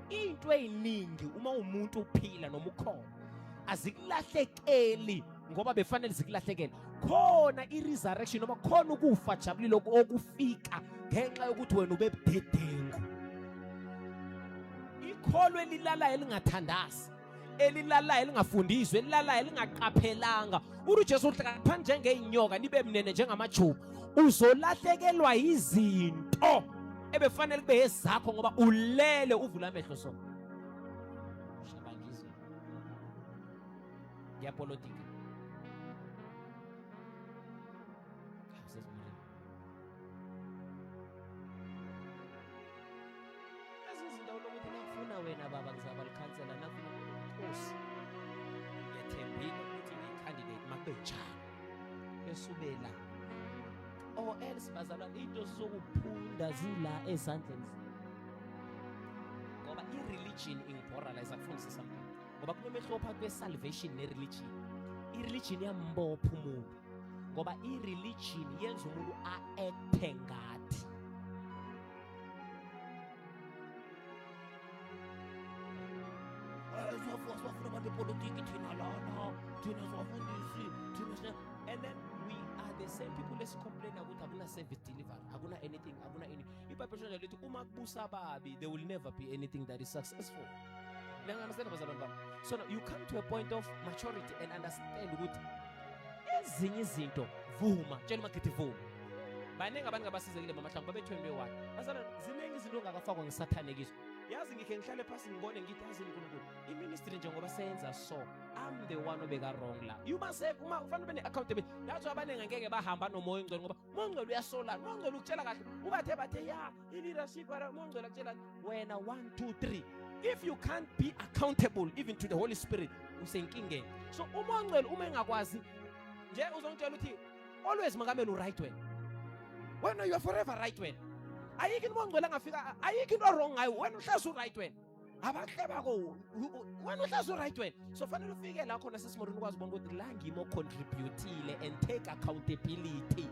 Into eziningi uma umuntu uphila noma ukhona azikulahlekeli ngoba befanele zikulahlekele. Khona i-resurrection noma khona ukufa jabulile okufika ngenxa yokuthi wena ube budedengu. Ikholwa elilalayo elingathandazi, elilalayo elingafundiswe, elilalayo elingaqaphelanga. Uthi uJesu uhlakanipha njengeyinyoka nibe mnene njengamajuba. Uzolahlekelwa izinto ebefanele kube ezakho ngoba ulele uvula amehlo so. Shabangizwe. Ngiyapolotika. Hawu sesimurini. Ezinye izinto lokuthi nakufuna wena baba ngizaba likhansela, nakufuna inkosi. Ngiyethembile ukuthi ngiyi-candidate makube njalo. Esube la. Or else bazalwane into zokuphunda zila ezandleni. Ngoba i-religion ingibhora la izakufundisa something. Ngoba kunomehluko phakathi kwe-salvation ne-religion. I-religion iyambopha umuntu. Ngoba i-religion yenza umuntu a-acte ngathi. Siwafuna abantu bepolitiki thina lana, thina siwafundisi, thina sine. And then we are the same people esicomplaina ukuthi akuna service delivery, akuna anything, akuna any. IBhayibheli lisho lithi uma kubusa ababi, there will never be anything that is successful. Niyangi-understand bazalwane bami? So now you come to a point of maturity and understand ukuthi ezinye izinto vuma, tshela umakhithi vuma. Baningi abantu abasizekile mama Mahlangu babethwendwe one. Bazalwane ziningi izinto ongakafakwa ngisathane kizo. Yazi ngikhe ngihlale phasi ngibone ngithi yazi uNkulunkulu i-ministry njengoba seyenza so I'm the one obeka wrong la. You must have uma ufanele ube ne-accountability. That's why abaningi angeke bahamba nomoya ongcwele ngoba umoya ongcwele uyasolana. Umoya ongcwele ukutshela kahle. Ubathe bathe ya i-leadership ara umoya ongcwele akutshela wena 1 2 3. If you can't be accountable even to the Holy Spirit usenkingeni. So umoya ongcwele uma engakwazi nje uzongitshela ukuthi always makamele u-right wena. Wena you are forever right wena. Ayikho into ongcwele angafika ayikho into wrong ngayo wena uhlezi u-right wena. Abahle bako wena uhlezi u-right wena. So fanele ufike la khona sesimorweni ukwazi ubona ukuthi la ngimo contribute-ile and take accountability.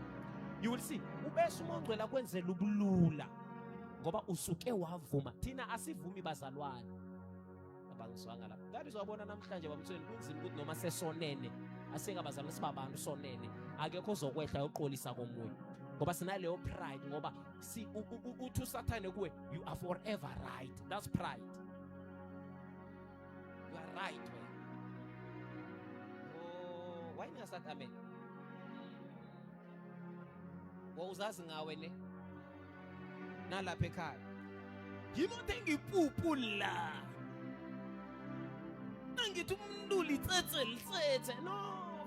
You will see ubese umoya ongcwele akwenzela ubulula ngoba usuke wavuma. Thina asivumi bazalwane. Abangizwanga lapha. That is wabona namhlanje bamthweni kunzima ukuthi noma sesonene asingabazalwane sibabantu sonene akekho ozokwehla yoqolisa komunye ngoba sinaleyo pride ngoba si uthi usathane kuwe you are forever right. That's pride. You are right wena. Oh, why ningasathi amen? Wawuzazi ngawe ne nalapha ekhaya yimi othenga ipuphu la nangithi umuntu litsetse litsetse no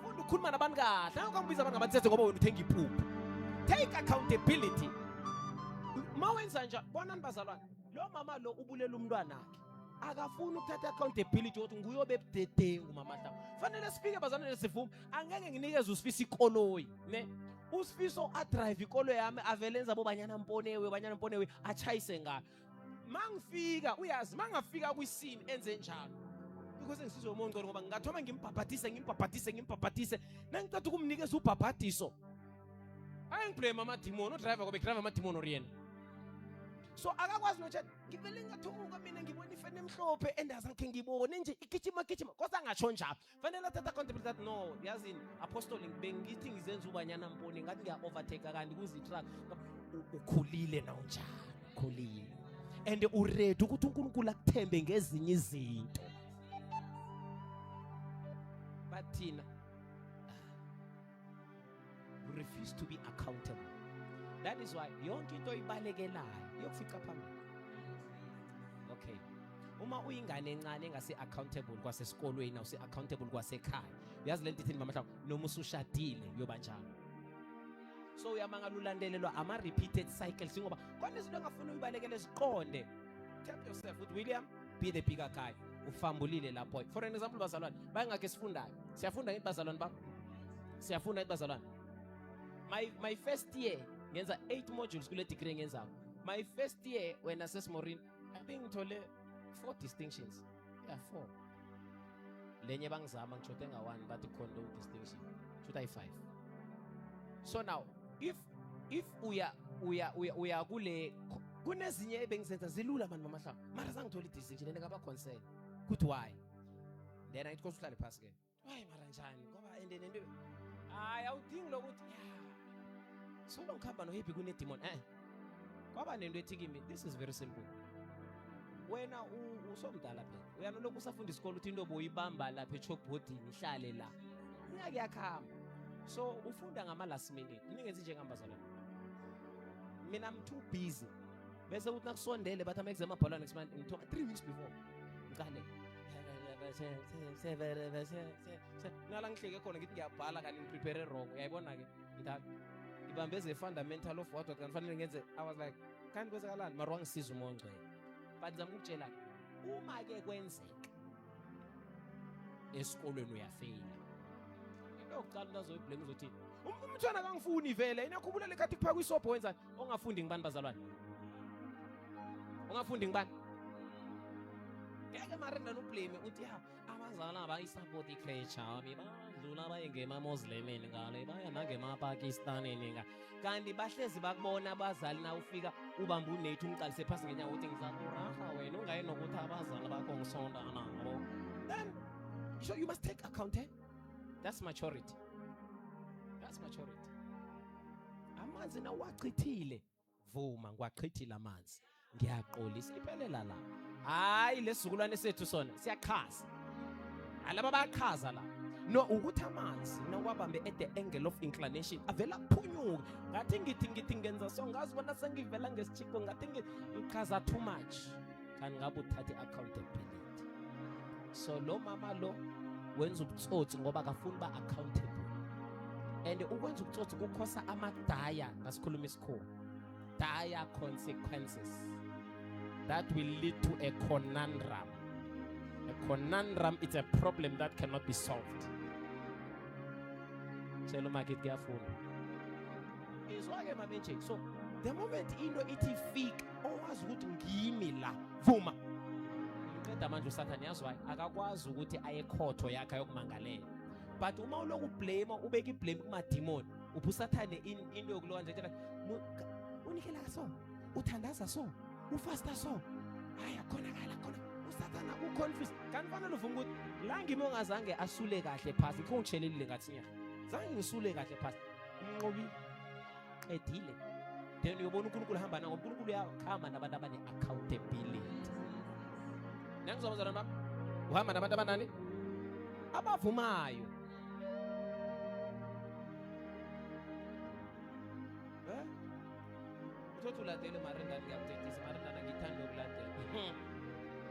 funda ukukhuluma nabantu kahle angakubiza abantu ngabatsetse ngoba wena uthenga ipuphu. Take accountability. Ma wenza nje bonani bazalwane lo mama lo ubulela umntwana wakhe akafuni ukuthatha accountability ukuthi nguye obebudedengu mama Mahlangu. Fanele sifike bazalwane sivume angeke nginikeze uSifiso ikoloyi ne uSifiso adrive ikolo yami avele enza bobanyana mponewe banyana mponewe achayise ngayo. Mangifika uyazi mangafika kwisini enze njalo because ngisizwe umoya ongcwele ngoba ngingathoma ngimbhabhadise ngimbhabhadise ngimbhabhadise nangiceda ukumnikeza ubhabhadiso ayangiblame amadimoni udriver ngoba idriver amadimoni or yena so akakwazi notshe ngivele ngathuka mina ngibona ifene emhlophe endazange ngibone nje igijima gijima kodwa angatsho njalo fanele athatha accountability that no yazini apostoli bengithi ngizenza ubanyana mboni ngathi ngiya overtake kanti kuze itruck ukhulile na unjalo ukhulile and uready ukuthi uNkulunkulu akuthembe ngezinye izinto but thina you refuse to be accountable. That is why yonke into oyibalekelayo iyokufica phambili. Okay, uma uyingane encane engase accountable kwasesikolweni awuse accountable kwasekhaya uyazi lento ithini mama Mahlangu noma usushadile uyoba njalo. So uyamangala ulandelelwa ama repeated cycles ngoba khona izinto engafuni uyibalekele ziqonde. Tap yourself with William, be the bigger guy. Ufambulile lapho. For an example bazalwane bayingakhe sifundayo siyafunda ngithi bazalwane bami siyafunda ngithi bazalwane my first year ngenza 8 modules kule degree engenzayo. My first year wena sesimorini I think ngithole 4 distinctions. Yeah, 4. Lenye bangizama ngitshote nga 1 bathi khona distinction. Should I 5? So now if uya uya uya uya kule kunezinye ebengizenza zilula mani mama Mahlangu mara zangithola i-distinction and ngaba concern ukuthi why then ayithi kose uhlale phasi ke why mara njani ngoba and nento hayi awudingi lokuthi yeah so ngikhamba no happy kune demon kwaba nento ethi kimi this is very simple wena usomdala phela uyanoloku usafunda isikole uthi into boyibamba lapha echalkboardini ihlale la ingeke yakhamba so ufunda ngama last minute ningenzi njengambazalwane mina I'm too busy bese kuthi nakusondele bathi ama exam abhalwa next month ngithoka 3 weeks before ngiqale Nala ngihleke khona ngithi ngiyabhala kanti ngiprepare wrong. Uyayibona ke mntana. Ngibambe ze fundamental of what kanti fanele ngenze. I was like, kanti kwenzakalani? Mara wangisiza uMoya oNgcwele. But ngizama ukukutshela uma ke kwenzeka esikolweni uyafeyila. Into yokuqala umuntu azoyiblame uzothi umntwana akangifuni vele. Inakhumbula lekhathi kuphakwa isobho wenzani? Ongafundi ngibani bazalwane? Ongafundi ngibani? Ngeke mara ndani ublame uthi ya abazali abayisupport i-creche yami badlula baye ngema-Muslimini ngale baya nangema-Pakistanini nga kanti bahlezi bakubona abazali na ufika ubamba unethi umqalise phasi ngenyawo uthi ngizakuraha wena ungayi nokuthi abazali bakho ngisonda nabo. Then so you must take account, eh? That's maturity. That's maturity. Amanzi nawachithile, vuma ngiwachithile amanzi, ngiyaxolisa, iphelela la. Hayi, lesizukulwane sethu sona siyaqhaza. Alaba bayaqhaza la. No, ukuthi amanzi nawabambe at the angle of inclination avela aphunyuka. Ngathi ngithi ngenza so, ngazibona sengivela ngesijiko, ngathi ngichaza too much. Kanti ngabe uthathe accountability. So lo mama lo wenza ubutsotsi ngoba akafuni ba accountable. And ukwenza ubutsotsi kukhosa amadaya, ngasikhuluma isikhulu, dire consequences that will lead to a conundrum. A conundrum is a problem that cannot be solved. Tshela umakhi kuyafunda. Izwa-ke mame nje. So the moment into ithi fika, owazi ukuthi ngimi la, vuma. Ngiqeda manje uSathane yazwayo akakwazi ukuthi aye ekhotho yakhe ayokumangalela. But uma uloku blame, ubeka iblame kumademon, upha uSathane into yokuloka nje tshela unikela so, uthandaza so, ufasta so. Hayi, akhonakala khona. uSathana uconfused. Kanti fanele uvume ukuthi la ngimi ongazange asule kahle phasi, ngikho ngitshelelile ngathi nya. Zange ngisule kahle phasi. Umnqobile. Qedile. Then uyobona uNkulunkulu hamba nango. uNkulunkulu uyakhamba nabantu abane accountability. Nangizwa bazalwane bami? Uhamba nabantu abanani? Abavumayo. Eh? Uthothi ulandele marendani, ngiyakuthethisa marendani, ngithanda ukulandela.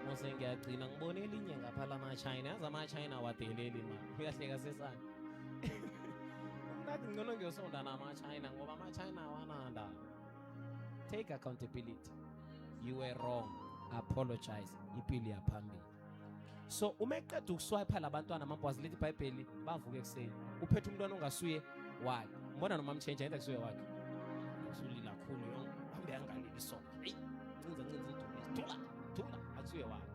Mose ngiyagcina ngibone elinye ngapha lama-China. Yazi ama-China awadeleli ma. Uyahleka sesana. Ngathi ngcono ngiyosonda nama-China ngoba ama-China awananda. Take accountability. You were wrong. Apologize. Impilo yaphambili. So uma eqeda ukuswipe labantwana amabhozi, lithi iBhayibheli bavuke ekuseni. Uphethe umntwana ongasuye wakhe. Mbona noma mchange ayenda kusuye wakhe. Usulila kakhulu yonke. Hambe yangaleli sonke. Hey, ncinza ncinza ithula. Thula, thula akusuye wakhe.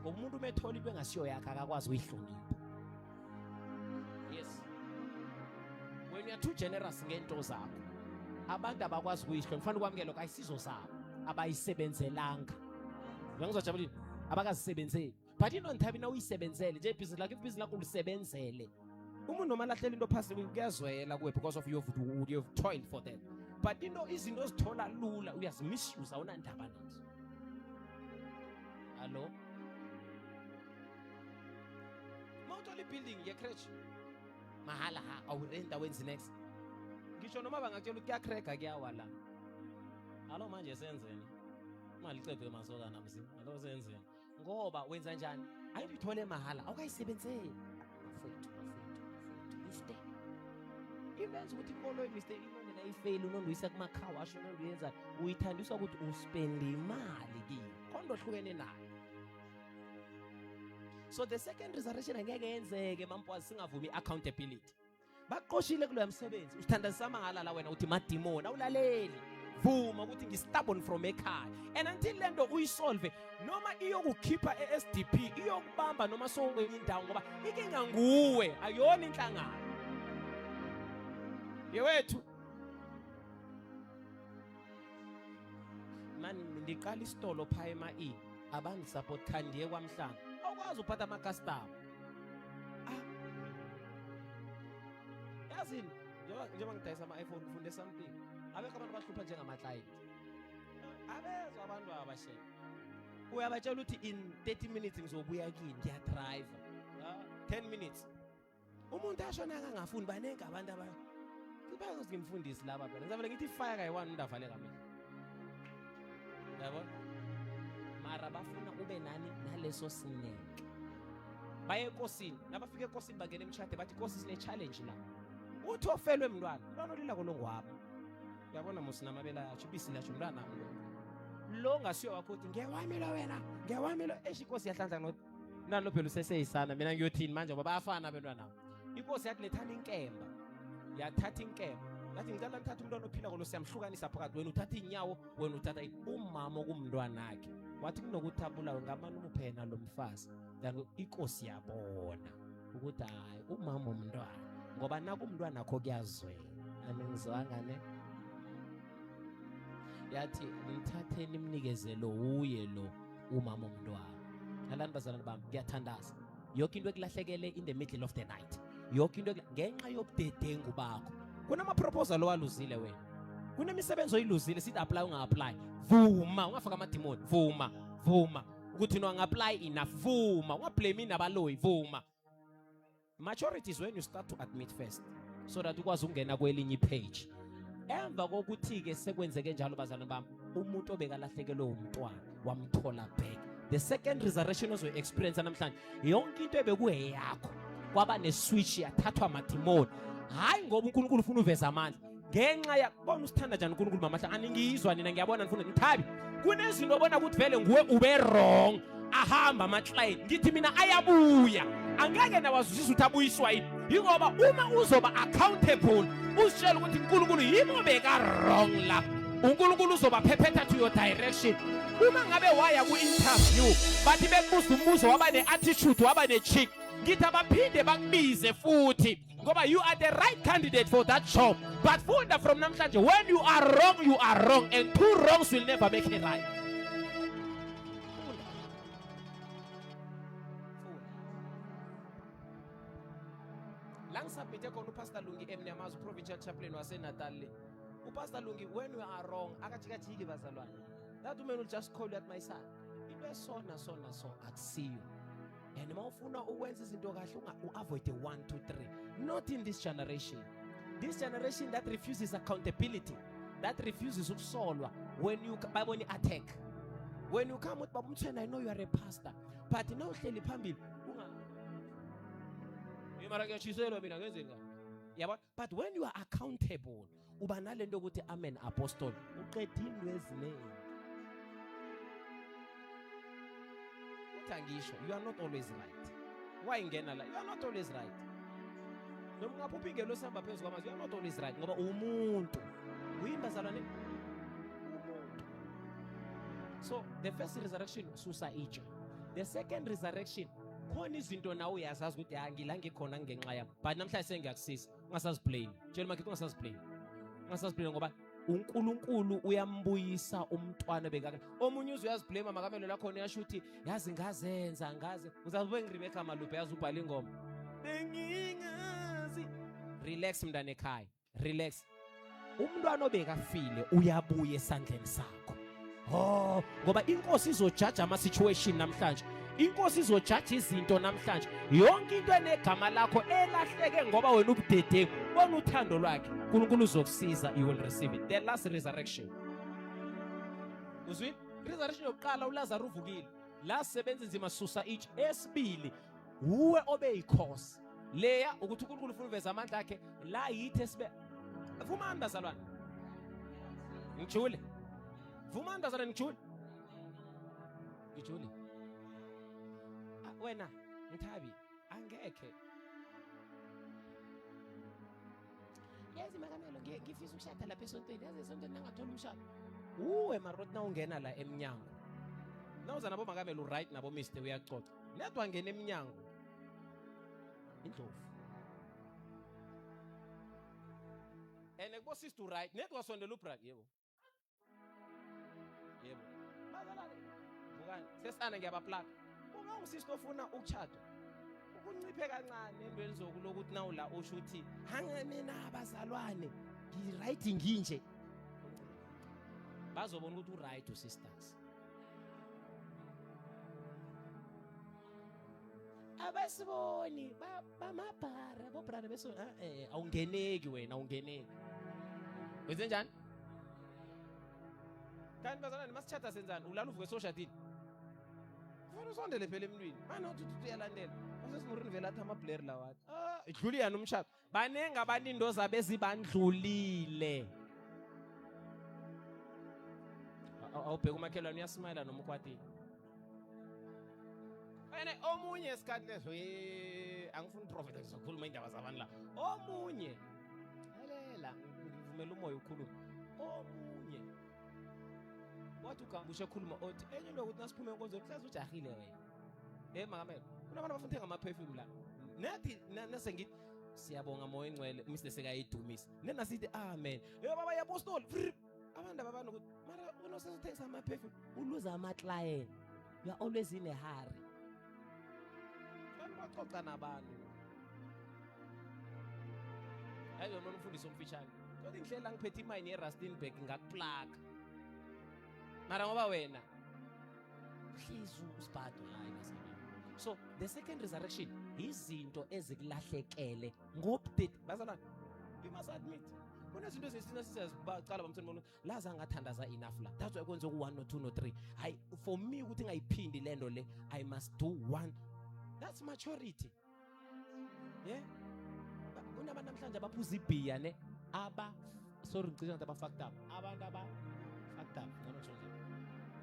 Ngoba umuntu uma ethola into engasiyo yakhe akakwazi uyihlonipha. Yes. When you are too generous ngento zakho, abantu abakwazi ukuyihlonipha. Kufanele ukwamukela lokho, ayisizo zabo, abayisebenzelanga. Ngizojabulile abakazisebenzeli. But into ngithabi na uyisebenzele nje ibhizinisi lakho, ibhizinisi lakho ulisebenzele. Umuntu noma lahlela into phasi kuyazwela kuwe because of you've toiled for that. But into izinto ozithola lula uyazimisuse, awunandaba nazo. Hello? Mawuthola ibuilding ye-creche mahala, ha, awurent, awenzi next. Ngisho noma bangakutshela ukuthi kuyacracka, kuyawa la. Alo manje senzeni? Imali icedwe masokana mzi. Alo senzeni? Ngoba wenza njani? Ayithole mahala, awukayisebenzeli. Mfowethu, mfowethu, mfowethu, mistake. Ibenza ukuthi ikoloyi mistake inonde nayifail, unonde uyisa kuma-car wash, unonde uyenza, uyithandiswa ukuthi uspende imali kiyo. Khona ohlukene nayo. So the second resurrection angeke yenzeke mampwazi singavumi accountability. Baqoshile kuloya msebenzi, usithandazisa amangala la wena uthi madimoni, awulaleli. Vuma ukuthi ngi-stubborn from ekhaya. And until lento uyisolve, noma iyokukhipha e-SDP, iyokubamba noma sowukwenye indawo, ngoba inkinga nguwe, ayona inhlangano. Yewethu. Man, ndiqala isitolo pha ema-E, abangisupport, khandiye kwamhlanga. Awukwazi uphatha ama-customer. Ah. Yazini, njengoba ngidayisa ama-iPhone, ngifunde something. Abekho abantu abahlupha njengama-client. Abezwa abantu abashe. Uyabatshela ukuthi in 30 minutes ngizobuya kini, ngiyadrive. 10 minutes. Umuntu ashona akangafuni, baningi abantu aba. Bayazi ngimfundisi laba phela. Ngizavele ngithi fire kayi-one umuntu avale ngamehlo. Yabo? Mara bafuna ube nani naleso sineke. Baye enkosini, nabafika enkosini bangena emshade bathi inkosi sine challenge la. Uthi ofelwe mntwana, umntwana olila kolo ngwami. Uyabona musi namabele ayatsho, ibisi latsho umntwana nami lo. Lo ngasiyo wakho uthi ngewami lo wena, ngewami lo. Eish inkosi yahlanhla no mntwana lo phela useseyisana mina ngiyothini manje ngoba bayafana abantwana. Inkosi yathi lethani inkemba. Yathatha inkemba. Yathi ngicela nithathe umntwana ophila kolo siyamhlukanisa phakathi wena uthatha inyawo wena uthatha umama okumntwanakhe. Wathi kunokuthi abulawe ngamane umuphe yena lo mfazi. Then inkosi yabona ukuthi hayi umama umntwana ngoba naku umntwana akho kuyazwela. Aningizwanga ne? Yathi mthatheni imnikeze lo uye lo umama umntwana. Nalani bazalwane bami ngiyathandaza. Yonke into ekulahlekele in the middle of the night. Yonke into ngenxa yobudedengu bakho. Kunama proposal owaluzile wena. Kunemisebenzi oyiluzile sithi apply unga apply. Vuma ungafaka amadimoni. Vuma, vuma ukuthi no apply enough. Vuma ungablame nabaloyi. Vuma. Maturity is when you start to admit first so that ukwazi ukungena kwelinye page. Emva kokuthi ke sekwenzeke njalo bazalwane bami, umuntu obekalahlekelwe umntwana wamthola back. The second resurrection ozoyi experience namhlanje, yonke into ebekuyeyakho kwaba ne switch yathathwa amadimoni. Hayi ngoba uNkulunkulu ufuna uveza amandla. Ngenxa ya bona usithanda njani uNkulunkulu mamahla aningizwa nina ngiyabona nifuna ngithabi. Kunezinto obona ukuthi vele nguwe ube wrong. Ahamba ama client ngithi mina ayabuya. Angeke nawazwisisa ukuthi abuyiswa yini. Yingoba uma uzoba accountable uzitshela ukuthi uNkulunkulu yimi obeka wrong la. uNkulunkulu uzobaphephetha to your direction. Uma ngabe waya ku-interview bathi bekubuza umbuzo waba ne-attitude waba ne-chick ngithi abaphinde bakubize futhi ngoba you are the right candidate for that job. But funda from namhlanje, when you are wrong you are wrong and two wrongs will never make it right. Funda. Funda. La ngisubmithe khona uPastor Lungi Emnyamazi, provincial chaplain waseNatal le. uPastor Lungi, when we are wrong akajikajiki bazalwane. That woman will just call you at my son. Into esona sona so akusiyo. And uma ufuna ukwenza izinto kahle u-avoid 1 2 3. Not in this generation. This generation that refuses accountability, that refuses ukusolwa when you babona attack. When you come with Baba Mthweni, I know you are a pastor, but now uhleli phambili unga mara ngiyashiselwa mina ngenzeni ka? Yabona? But when you are accountable, uba nalento ukuthi I'm an apostle, uqeda into eziningi. Uthi angisho, you are not always right. Why ingena la? You are not always right. Noma ungaphupha ingelosi ihamba phezu kwamanzi, you are not always right ngoba umuntu. Uyini bazalwane? Umuntu. So the first resurrection susa itshe. The second resurrection khona izinto nawe uyazazi ukuthi hayi ngila ngikhona ngenxa yami. But namhlanje sengiyakusiza. Ungasaziblame. Tshela makhe ungasaziblame. Ungasaziblame ngoba uNkulunkulu uyambuyisa umntwana bekake. Omunye uze uyaziblame makamelo lakhona uyasho ukuthi yazi ngazenza ngaze. Uzabe ngiRebecca Maluphe yazi ubhala ingoma. Bengingazi. Relax mntana ekhaya. Relax. Umntwana obekafile uyabuya esandleni sakho. Oh, ngoba inkosi izojaja ama situation namhlanje. Inkosi izojaja izinto namhlanje. Yonke into enegama lakho elahleke ngoba wena ubudedengu. Bona uthando lwakhe. uNkulunkulu uzokusiza, you will receive it. The last resurrection. Uzwile? Resurrection yokuqala uLazarus uvukile. La sebenza nzima susa itshe. Esibili uwe obe yikhosi. Leya ukuthi uNkulunkulu ufuna uveza amandla akhe la yithi esibe. Vumani bazalwane. Ngijule. Vumani bazalwane ngijule. Ngijule. Wena Mthabi angekhe. Yazi makamelo ngifisa ukushada lapha esontweni. Yazi esontweni nangathola umshado. Uwe maroti na ungena la emnyango. Nawuza nabo makamelo right nabo Mr uyaxoxa. Nedwa ngena emnyango. Indlovu. Ene kubo sister right nedwa sondela ubra yebo. Yebo. Bazalwane vukani sesana ngiyabaplaka. Uma usisi ofuna ukushada ukunciphe kancane entweni zokulokuthi nawula usho ukuthi hange mina abazalwane ngi-right nginje. Bazobona ukuthi u-right usisters. Abasiboni bamabhara bobrother beso awungeneki wena awungeneki. Wenze njani? Kanti bazalwane masithatha senzani? Ulala uvuke soshadile. Ufuna usondele phela emntwini. Manje uthi uthi uyalandela. Usesimurini vele athi amabler lawa. Ah, idlula yana umshado. Baningi abantu into zabo ezibandlulile. Awubheka umakhelwane uyasmayila noma ukwatile. Ene omunye isikhathi leso angifuni prophet ngizokhuluma indaba zabantu la. Omunye lalela ngivumela umoya ukhulume. Omunye wathi ugambushe ekhuluma othi enye into ukuthi nasiphume enkonzweni kuhlezi ujahile wena. Hey makamelo, kunabantu abafuna ukuthenga ama-perfume la. Nathi nase ngithi siyabonga moya ingcwele uMr sekayidumisa. Nena sithi amen. Hey baba yapostoli. Abantu ababana ukuthi mara wena usethengisa ama-perfume uluza ama-client. You are always in a hurry. Abantu baxoxa nabantu. Hayi yona umfundisi omfishane. Kodwa ngihlela ngiphethe imayini yeRustenburg ngakuplaka. Mara ngoba wena uhlezi usibhado hayi bazalwane. So the second resurrection izinto ezikulahlekele ngobudede bazalwane. You must admit kunezinto ezisina sisiyazibacala bamthweni bona laza angathandaza enough la. That's why kwenze ku 1 no 2 no 3. Hayi for me ukuthi ngayiphindi lento le I must do one. That's maturity. Yeah. Kunabantu namhlanje abaphuza ibhiya ne aba sorry ngicela ngathi aba fucked up. Abantu aba fucked up ngcono ngisho nje.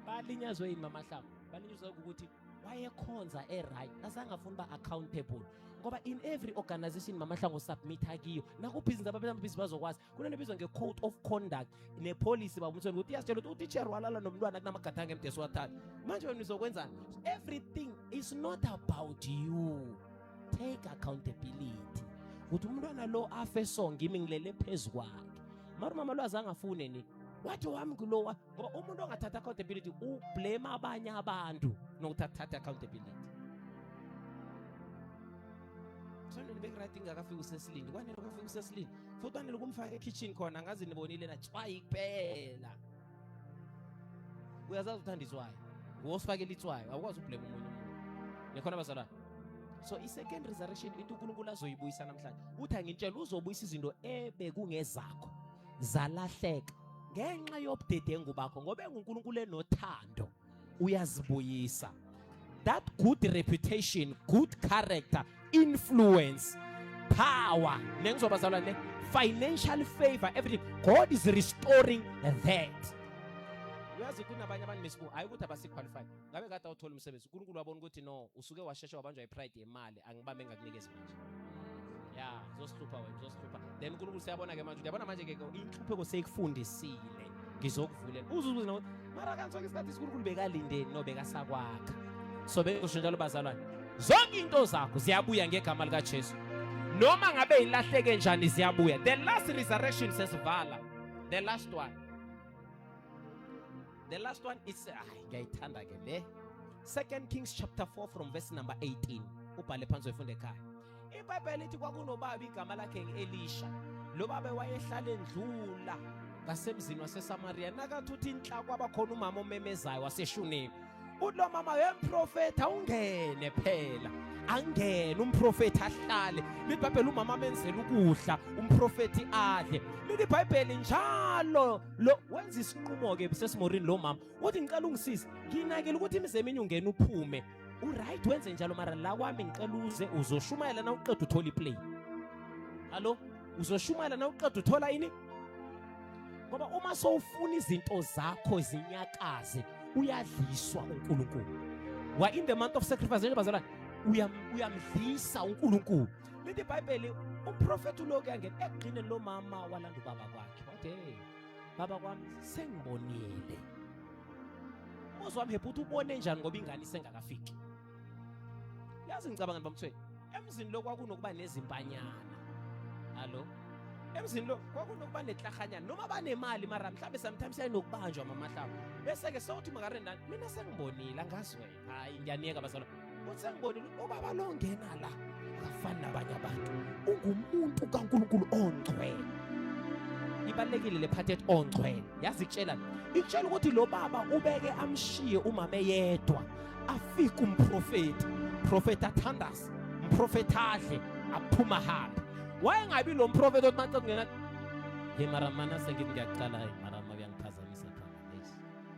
Balinyazwe yini mamahlaba? Balinyazwe ukuthi wayekhonza e-right azange afuna uba accountable ngoba in every organization mamahlango submitha kiyo nakubhizinisi ababhizinisi bazokwazi kunento ebizwa nge-code of conduct nepolicy babumthweni ukuthi iyasitshela ukuthi utitshere walala nomntwana kunamagadango emdesi wathatha manje wena uzokwenzani everything is not about you take accountability ukuthi umntwana lo afe so ngimi ngilele phezu kwakhe mara umama lo azange afune ni wathi wami kulowa ngoba umuntu ongathatha accountability ublame abanye abantu nokuthi athathe accountability soneni bekuright ingakafiki usesilindi kwanele kwafika usesilindi futhi kwanele kumfaka ekitchen khona ngazi nibonile na tswayi kuphela uyazazi uthanda itswayi ngosifakela itswayi awukwazi ublame omunye umuntu nikhona bazalwane so i-second resurrection into uNkulunkulu azoyibuyisa namhlanje uthi angitshela uzobuyisa izinto ebekungezakho zalahleka ngenxa yobudedengu bakho ngoba enguNkulunkulu enothando uyazibuyisa that good reputation good character influence power nengizobazalwane financial favor everything God is restoring that uyazi kunabanye abantu mesibu hayi ukuthi abasiqualified ngabe kade awuthola umsebenzi uNkulunkulu wabona ukuthi no usuke washesha wabanjwa ipride yemali angibambe engakunikezi manje ya uzosihlupha wena uzosihlupha then uNkulunkulu siyabona ke manje uyabona manje ke inhlupheko seyikufundisile ngizokuvulela uzubuze nawe mara kanti sonke isikhathi uNkulunkulu bekalindeni no bekasakwakha so bekusho njalo bazalwane zonke into zakho ziyabuya ngegama likaJesu noma ngabe ilahleke njani ziyabuya the last resurrection sesivala the last one The last one is ay ngiyayithanda ke le. Second Kings chapter 4 from verse number 18. Ubhale phansi uyifunde ekhaya. IBhayibheli lithi kwakunobaba igama lakhe ngu-Elisha. Lo baba wayehlala endlula ngasemzini waseSamaria nakathi uthi inhla kwaba khona umama omemezayo waseShunemi. Uthi lo mama wemprofetha ungene phela. Angene umprofethi ahlale. Lithi iBhayibheli umama amenzela ukudla, umprofethi adle. Lithi iBhayibheli njalo lo wenza isinqumo ke sesimoreni lo mama uthi ngicela ungisize nginakele ukuthi imize eminye ungena uphume uright wenze njalo mara la kwami ngicela uze uzoshumayela na uqeda uthola iplay hallo uzoshumayela na uqeda uthola ini ngoba uma sowufuna izinto zakho zinyakaze uyadliswa uNkulunkulu wa in the month of sacrifice nje bazalwane uyamdlisa uNkulunkulu lithi iBhayibheli umprofeti uloku yangena ekugcineni lo mama walanda ubaba kwakhe wathi hey baba kwami sengibonile umbuzo wami happy uthi ubone njani ngoba ingane isengakafiki yazi ngicabanga bamthweni emzini lo kwakunokuba nezimpanyana hallo emzini lo kwakunokuba neklahanyana noma banemali mara mhlawumbe sometimes yayinokubanjwa mamahlaba bese-ke sewuthi makarendani mina sengibonile angazi wena hayi ngiyaniyeka bazalwane uthi sengibonile ubaba lo ngena la akafani nabanye abantu ungumuntu kaNkulunkulu ongcwele ibalekile le part ethi ongcwele yazi ikutshela ikutshela ukuthi lo baba ubeke amshiye umama eyedwa afike umprofeti profeti athandaze umprofeti adle aphuma hambe wayengabi lo mprofeti othi maqeda kungena hey mara mana sengithi ngiyaqala hey mara makuyangiphazamisa phela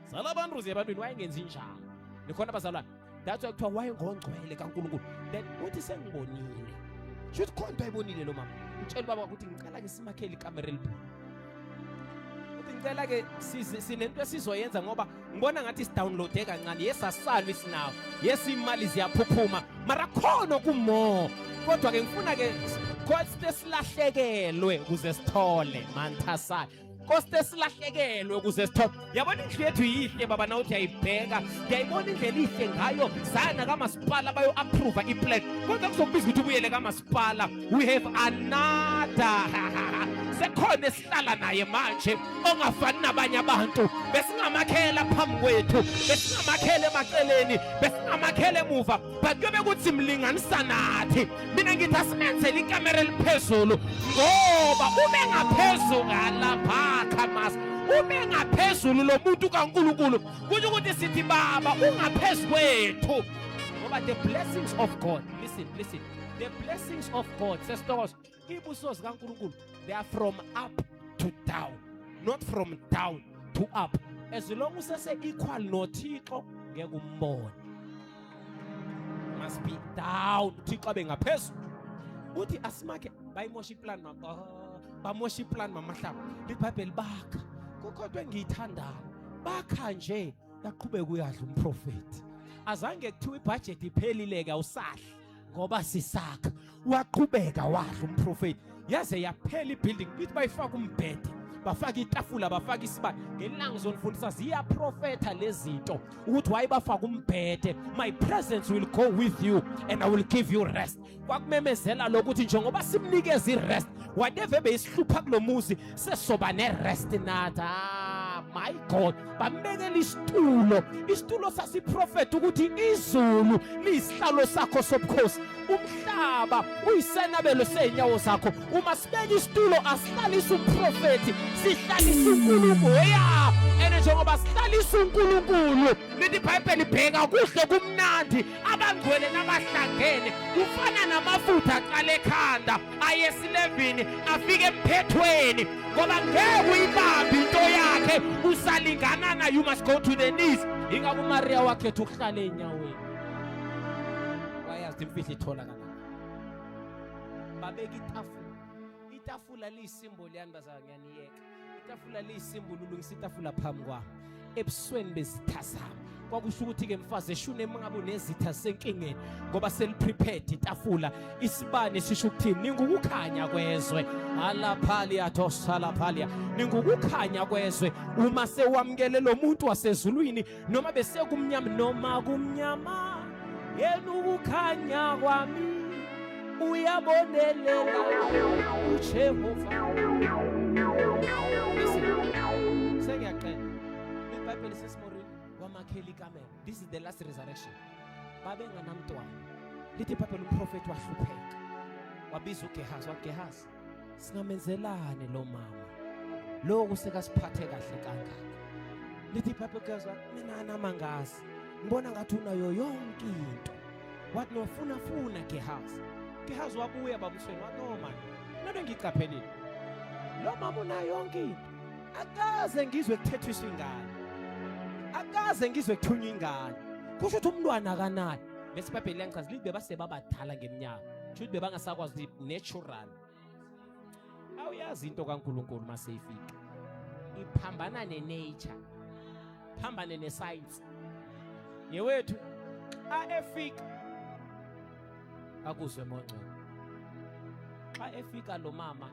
sala abantu uze ebantwini wayengenzi njalo nikhona bazalwane. That's why kuthiwa wayengongcwele kaNkulunkulu. Then uthi sengibonile. Shuthi khona into ayibonile lo mama. Utshela ubaba ukuthi ngicela ke simakhele ikamera eliphezulu. Uthi ngicela ke sinento esizoyenza ngoba ngibona ngathi sidownloade kancane. Yes asalwi sinawo. Yes imali ziyaphuphuma. Mara khona kumo. Kodwa ke ngifuna ke koste silahlekelwe ukuze sithole manthasana. Koste silahlekelwe ukuze sithole. Yabona indlu yethu yihle baba na uthi ayibheka. Ngiyayibona indlela ihle ngayo. Saya kamasipala bayo approve iplan. Kodwa kuzokubiza ukuthi ubuyele kamasipala. We have another. Sekhona esihlala naye manje ongafani nabanye abantu. Besingamakhela phambi kwethu, besingamakhela emaceleni, besingamakhela emuva. But kuyobe kuthi mlinganisa nathi. Mina ngithi asimenzele ikamera eliphezulu ngoba ube ngaphezulu ngalapha khamas. Ube ngaphezulu lo muntu kaNkulunkulu. Kusho ukuthi sithi baba ungaphezu kwethu. Ngoba the blessings of God, listen, listen. The blessings of God, sesithokozo, ibuso zikaNkulunkulu, they are from up to down, not from down to up. As long as usese equal noThixo ngeke umbone. Must be down, uThixo abe ngaphezulu. Uthi asimakhe bayimosha iplan mama. Oh, bamosha iplan mamahlaba. LiBhayibheli bakha. Kukho into engiyithandayo. Bakha nje yaqhubeka uyadla umprofeti. Azange kuthiwa ibudget iphelile ke awusadli ngoba sisakha. Waqhubeka wadla umprofeti. Yaze yaphela ibuilding ithi bayifaka umbhede. Bafaka itafula bafaka isibane. Ngelanga ngizonifundisa ziyaprofetha lezi zinto ukuthi why bafaka umbhede. My presence will go with you and I will give you rest. Kwakumemezela lokuthi njengoba simnikeza irest, whatever beyisihlupha kulomuzi sesoba nerest nathi. Ah, my God, bambekela isitulo. Isitulo sasiprofetha ukuthi izulu liyisihlalo sakho sobukhosi, umhlaba uyisenabelo sey'nyawo zakho. Uma sibeka isitulo asihlalisa umprofethi, sihlalisa uNkulunkulu. Yeah, and njengoba sihlalisa uNkulunkulu, lithi iBhayibheli bheka kuhle kumnandi abangcwele nabahlangene kufana namafutha aqala ekhanda ayesilevini afike emphethweni ngoba ngeke uyibambe into yakhe usalingana na. You must go to the knees. Ingakho uMaria wakhetha ukuhlala enyaweni, wayazi imfihlo itholakala. Babeka itafula. Itafula liyisimboli yani bazalwane, ngiyaniyeka. Itafula liyisimboli, ulungisa itafula phambi kwami ebusweni bezitha zami. Kwakusho ukuthi-ke mfazi eshune mangabe unezitha senkingeni ngoba seliprepared itafula. Isibane sisho ukuthini? Ningukukhanya kwezwe. Alaphalia tosalaphalia, ningukukhanya kwezwe. Uma sewamukele lo muntu wasezulwini, noma besekumnyama, noma kumnyama, yena ukukhanya kwami uyabonelela uJehova. Listen, sengiyaqeda. IBhayibheli sesimorini wamakhela ikamela. This is the last resurrection. Babenganamntwana. Lithi iBhayibheli umprofeti wahlupheka. Wabiza uGehazi, waGehazi, singamenzelani lo mama? Lokhu sekasiphathe kahle kangaka. Lithi iBhayibheli uGehazi wathi, mina namangazi. Ngibona ngathi unayo yonke into. Wathi no, funa funa Gehazi. Gehazi wabuya babusweni wathi no man. Nento engiyiqaphelile. Lo mama unayo yonke into. Akaze ngizwe kuthethiswa ingane. Akaze ngizwe kuthunywa ingane. Kusho ukuthi umntwana akanayo. Bese iBhayibheli liyangichaza lithi bebase babadala ngeminyaka. Kusho ukuthi bebangasakwazi ukuthi natural. Awuyazi into kaNkulunkulu mase ifika. Iphambana nenature. Phambane nescience. Yewethu xa efika akuzwe mongcwele. Xa efika lo mama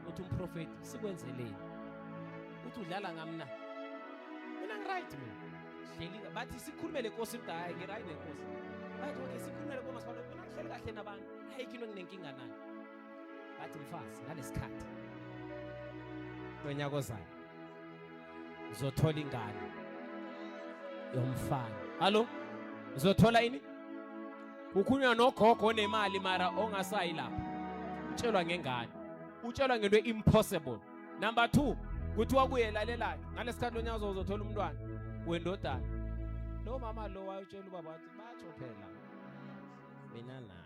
uthi umprofeti sikwenzeleni? Uthi udlala ngami na? Mina ngiright mina. Hleli bathi sikhulumele inkosi mntu, hayi ngiright nenkosi. Bathi okay sikhulumele komasipala, mina ngihleli kahle nabantu. Ayikho into enginenkinga nayo. Bathi mfazi ngalesikhathi nonyaka ozayo uzothola ingane yomfana. Hallo, uzothola ini? Kukhulunywa nogogo onemali mara ongasayi lapha. Utshelwa ngengane, utshelwa ngento impossible. Number 2, kuthiwa kuye lalelayo ngalesikhathi lonyaka uzothola umntwana wendodana. Lo mama lo wayotshela ubaba wathi batsho phela mina nawe.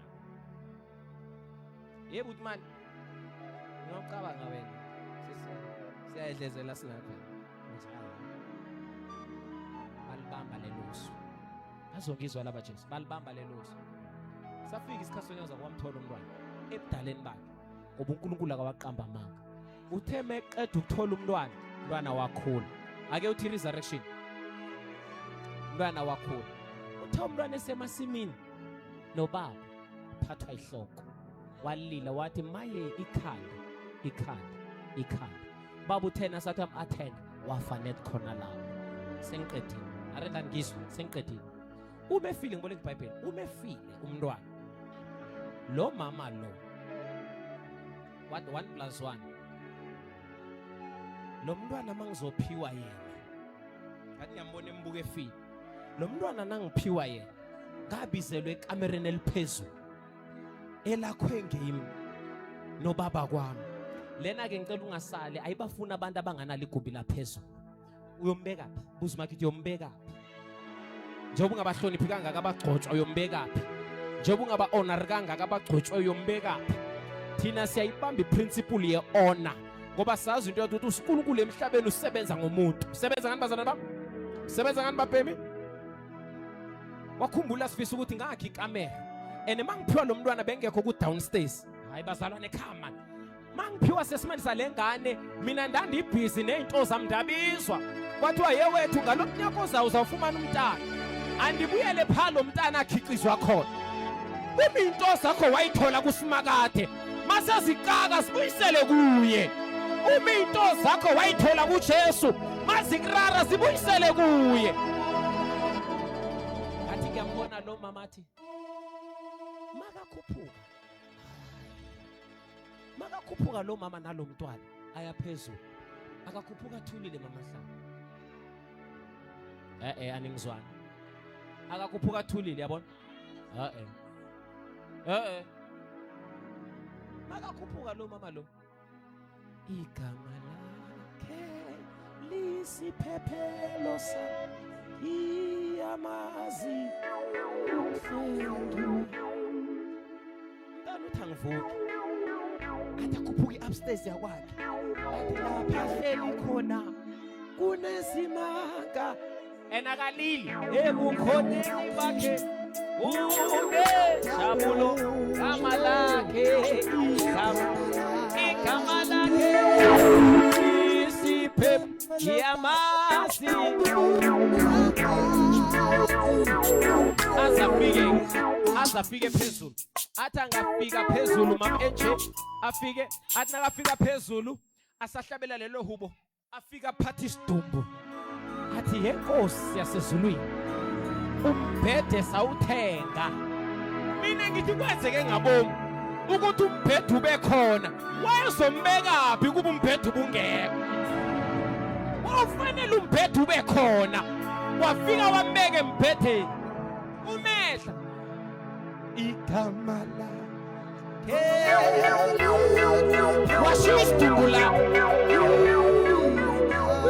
Yebo uthi mani ngiyocabanga wena siyayidlezela singapha njalo. Balibamba lelo zwi. Azongizwa laba Jesu, balibamba lelo zwi. Safika isikhathi sonyaza kwamthola umntwana ebudaleni bakhe, ngoba uNkulunkulu akawaqamba amanga. Uthe meqeda ukuthola umntwana, umntwana wakhula. Ake uthi resurrection, umntwana wakhula. Uthe umntwana esemasimini nobaba phathwa ihloko, walila wathi maye ikhanda, ikhanda, ikhanda. Baba uthena sathi am attend, wafa net khona lapho. Sengiqedile, arenda ngizwe, sengiqedile. Uma efile, ngiboleka iBhayibheli, uma efile umntwana lo mama lo, what 1 plus 1, lo mntwana mangizophiwa yena, ngathi ngiyambona embuka efile lo mntwana, nangiphiwa yena ngabizelwe ekamereni eliphezulu elakhwe ngimi nobaba kwami. Lena ke ngicela ungasali, ayibafuna abantu abanganalo igumbi laphezulu. Uyombeka phi? Buza umakhi, uyombeka phi? Njengoba ungabahloniphi kangaka abagcotshwa, uyombeka phi? Njengoba ungaba-honor kangaka abagcotshwa, uyombeka phi? Thina siyayibamba iprinciple ye-honor, ngoba sazi into yokuthi uNkulunkulu emhlabeni usebenza ngomuntu. Usebenza ngani bazalwane bami? Usebenza ngani babhemi? Wakhumbula sifisa ukuthi ngakhi ikamera, and mangiphiwa lo mntwana bengekho ku downstairs. Hayi bazalwane, come on. Mangiphiwa sesimandisa lengane, mina ndandibhizi nezinto zami, ndabizwa kwathiwa ye wethu ngalo mnyaka ozayo uzawufumana umntana. Andibuyele pha lo mntana akhicizwa khona. Uma into zakho wayithola kuSimakade, masezikaka sibuyisele kuye. Uma into zakho wayithola kuJesu, mazikurara sibuyisele kuye. Ngathi ngiyambona lo mama athi makakhuphuka, makakhuphuka lo mama nalo mntwana aya phezulu, akakhuphuka athulile mama hlala. Eh aningizwani. Akakhuphuka athulile, yabona? Eh eh makakhuphuka lo mama lo, igama lakhe lisiphephelo sami, iyamazi umhlengi. Mntana uthi angivuki, athi akhuphuke upstairs yakwakhe, athi lapha hleli khona kunesimanga, and akalili ebukhoneni bakhe unenjabulo, gama lakhe, igama lakhe isiphe yamazi. Azafike, azafike phezulu, athi angafika phezulu mam enje, afike athi nakafika phezulu asahlabela lelo hubo, afika aphatha isidumbu, athi yenkosi yasezulwini, umbhede sawuthenga. Mina ngithi kwenzeke ngabomu ukuthi umbhede ube khona, wayezombekaphi kuba umbhede ubungekho? Wawufanele umbhede ube khona. Wafika wambeka embhedeni, umehla igama lakhe, washiya isidumbu lapho.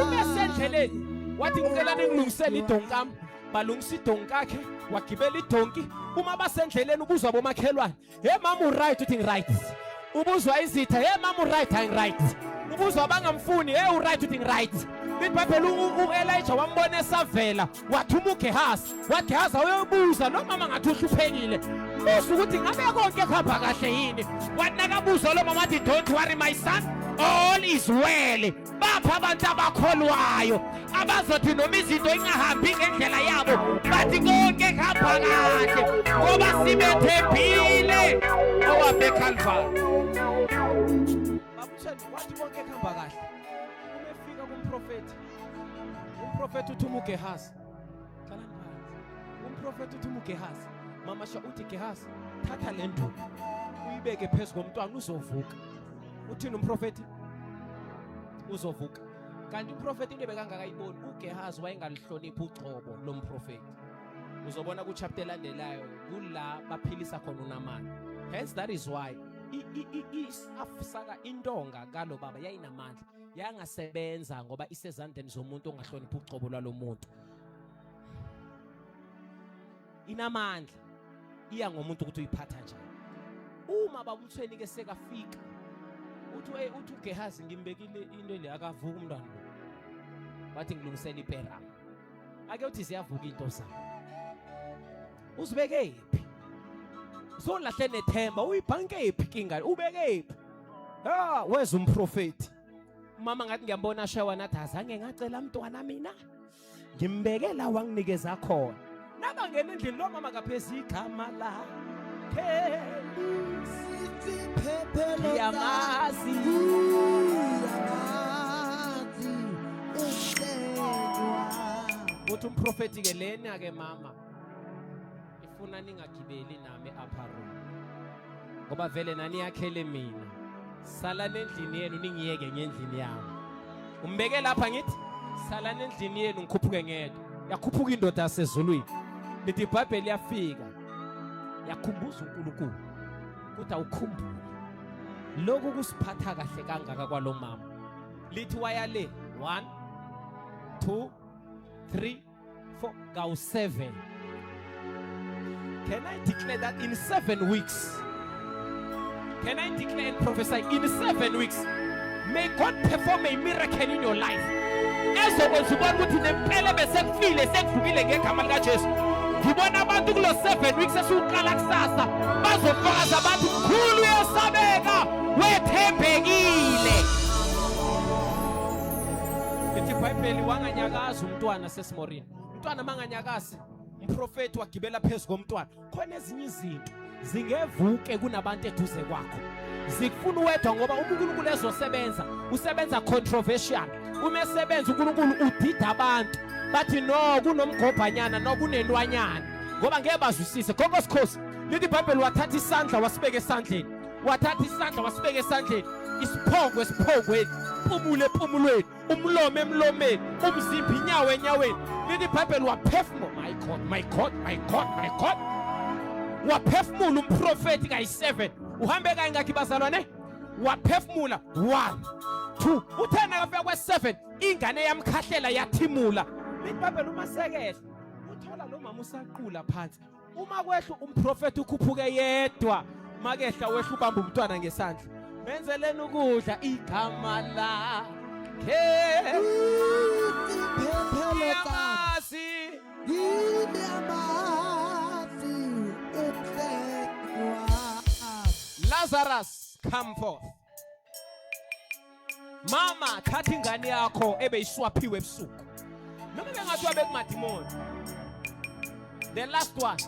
Uma esendleleni wathi ngicela ningilungisele idonkami. Balungisa idonki akhe, wagibela idonki. Uma basendleleni ubuzwa bomakhelwane, hey mama uright? Uthi ngiright. Ubuzwa izitha, hey mama uright? Hayi ngiright. Ubuzwa abangamfuni, hey uright? Uthi ngiright. IBhayibheli u-Elijah wambona esavela, wathuma uGehazi, wathi Gehazi awuyobuza lo mama, ngathi uhluphekile, buza ukuthi ngabe konke kuhamba kahle yini. Wathi nakabuza lo mama wathi don't worry my son, all is well. Bapha abantu abakholwayo abazothi noma izinto ingahambi ngendlela yabo bathi konke kuhamba kahle, ngoba sibethembile owabe Calvary. Babutheni wathi konke kuhamba kahle. Uma efika kumprofeti, umprofeti uthuma uGehazi, hlalani phansi, umprofeti uthuma uGehazi, mama sha uthi Gehazi thatha le nduku uyibeke phezu komntwana, uzovuka. Uthini umprofeti? Uzovuka. Kanti umprofeti into ebekangakayiboni uGehazi, wayengalihloniphi ugcobo lomprofeti. Uzobona ku-chapter elandelayo kula baphilisa khona uNamani. Hence that is why isafusaka intonga kalo baba yayinamandla, yangasebenza ngoba isezandleni zomuntu ongahloniphi ugcobo lwalo muntu. Inamandla, iya ngomuntu ukuthi uyiphatha njani. Uma babuthweni ke sekafika uthi hey, uthi uGehazi ngimbekile into le, akavuka umntwana lo. Wathi ngilungisela ipera, ake uthi ziyavuka into zami. Uzibeke phi? Usolahle nethemba, uyibhanke phi kinga? Ubeke phi? Ah, weza umprofeti. Mama ngathi ngiyambona ashawa nathi azange ngacela mntwana mina. Ngimbeke la wanginikeza khona. Nabangena endlini lo mama kaphezi igama lakhe. Ngiyamazi. Uthi umprofeti ke lena ke mama ifuna ningagibeli nami upper room. Ngoba vele nani yakhele mina. Salani endlini yenu ningiyeke ngendlini yami. Umbeke lapha ngithi salani endlini yenu ngikhuphuke ngedwa. Yakhuphuka indoda yasezulwini. Lithi iBhayibheli yafika. Yakhumbuza uNkulunkulu ukuthi awukhumbule. Lokhu kusiphatha kahle kangaka kwalomama. Lithi wayale 1 2 3 4 kawu-7. Can I declare that in 7 weeks? Can I declare and prophesy in 7 weeks? May God perform a miracle in your life. Ezokwenza ubone ukuthi nempela besekufile sekuvukile ngegama likaJesu. Ngibona abantu kulo 7 weeks esiwuqala kusasa bazofakaza bathi mkhulu uyesabeka wethembekile. Lithi iBhayibheli wanganyakaza umntwana sesimorini. Umntwana manganyakazi umprofeti wagibela phezu komntwana. Khona ezinye izinto zingevuke kunabantu eduze kwakho. Zikufuna uwedwa ngoba uma uNkulunkulu ezosebenza usebenza controversial. Uma esebenza uNkulunkulu udida abantu. Bathi no kunomgobhanyana no kunelwanyana ngoba ngeke bazwisise. Gogo sikhosi lithi iBhayibheli wathatha isandla wasibeka esandleni. Wathatha isandla wasibeka esandleni. Isiphongo esiphongweni, pumule epumulweni, umlomo emlomeni, umzimba inyawo enyaweni. Lithi iBhayibheli waphefumula, my God, my God, my God, my God. Waphefumula umprofeti kayi-7. Uhambe kayingakhi bazalwane? Waphefumula 1 2. Uthe nakafika kwe-7 ingane yamkhahlela yathimula. Lithi iBhayibheli uma sekehla uthola lo mama usaqula phansi. Uma kwehla umprofeti ukhuphuke yedwa, makehla wehla ubamba umntwana ngesandla. Menzeleni ukudla igama lakhe. Ngiyamazi. Lazarus, come forth. Mama, thatha ingane yakho ebeyiswaphiwe ebusuku. Noma bengathiwa bekumadimoni. The last one.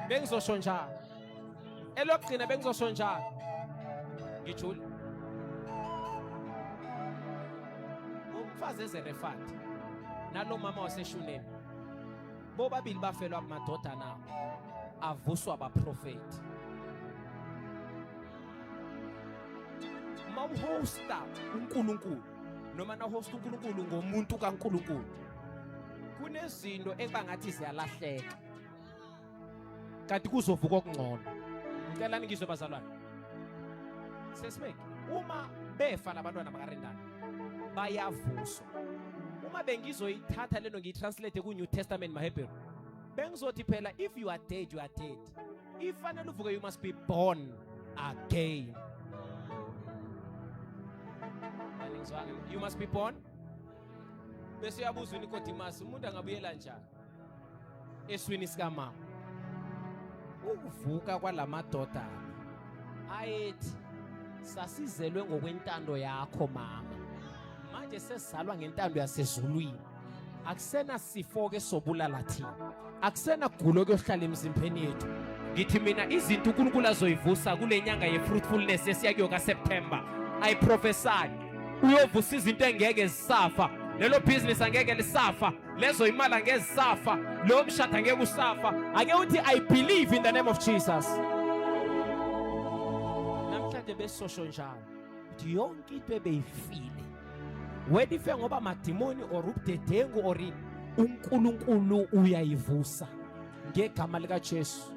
Bengizosho njalo. Elokugcina bengizosho njalo. Ngijule. Umfazi eZerefati nalo mama waseShunemi bobabili bafelwa amadodana abo avuswa abaprofeti. Uma uhosta uNkulunkulu noma na host uNkulunkulu ngomuntu kaNkulunkulu kunezinto ekuba ngathi ziyalahleka kanti kuzovuka okungcono. Ngicela ningizwe bazalwane. Sesimeke uma befa labantwana bakaRendana bayavuswa. Uma bengizoyithatha lento ngiyitranslate ku New Testament maHebheru bengizothi phela if you are dead you are dead. If fanele uvuke you must be born again. You must be born. Bese uyabuza uNicodemus umuntu angabuyela njani eswini sikamama. Ukuvuka kwalamadodana ayethi sasizelwe ngokwentando yakho mama, manje sesizalwa ngentando yasezulwini. Akusena sifo ke sobulala thina, akusena gulo kuyohlala emzimbeni yethu. Ngithi mina izinto uNkulunkulu azoyivusa kule nyanga ye-fruitfulness esiya kuyo kaSeptember, I prophesy uyovusa izinto engeke zisafa. Lelo business angeke lisafa, lezo imali angeke zisafa, lowo mshado angeke usafa. Ake uthi I believe in the name of Jesus. Namhlanje besosho njalo ukuthi yonke into ebeyifile wena ife ngoba madimoni or ubudedengu or ini, uNkulunkulu uyayivusa ngegama likaJesu.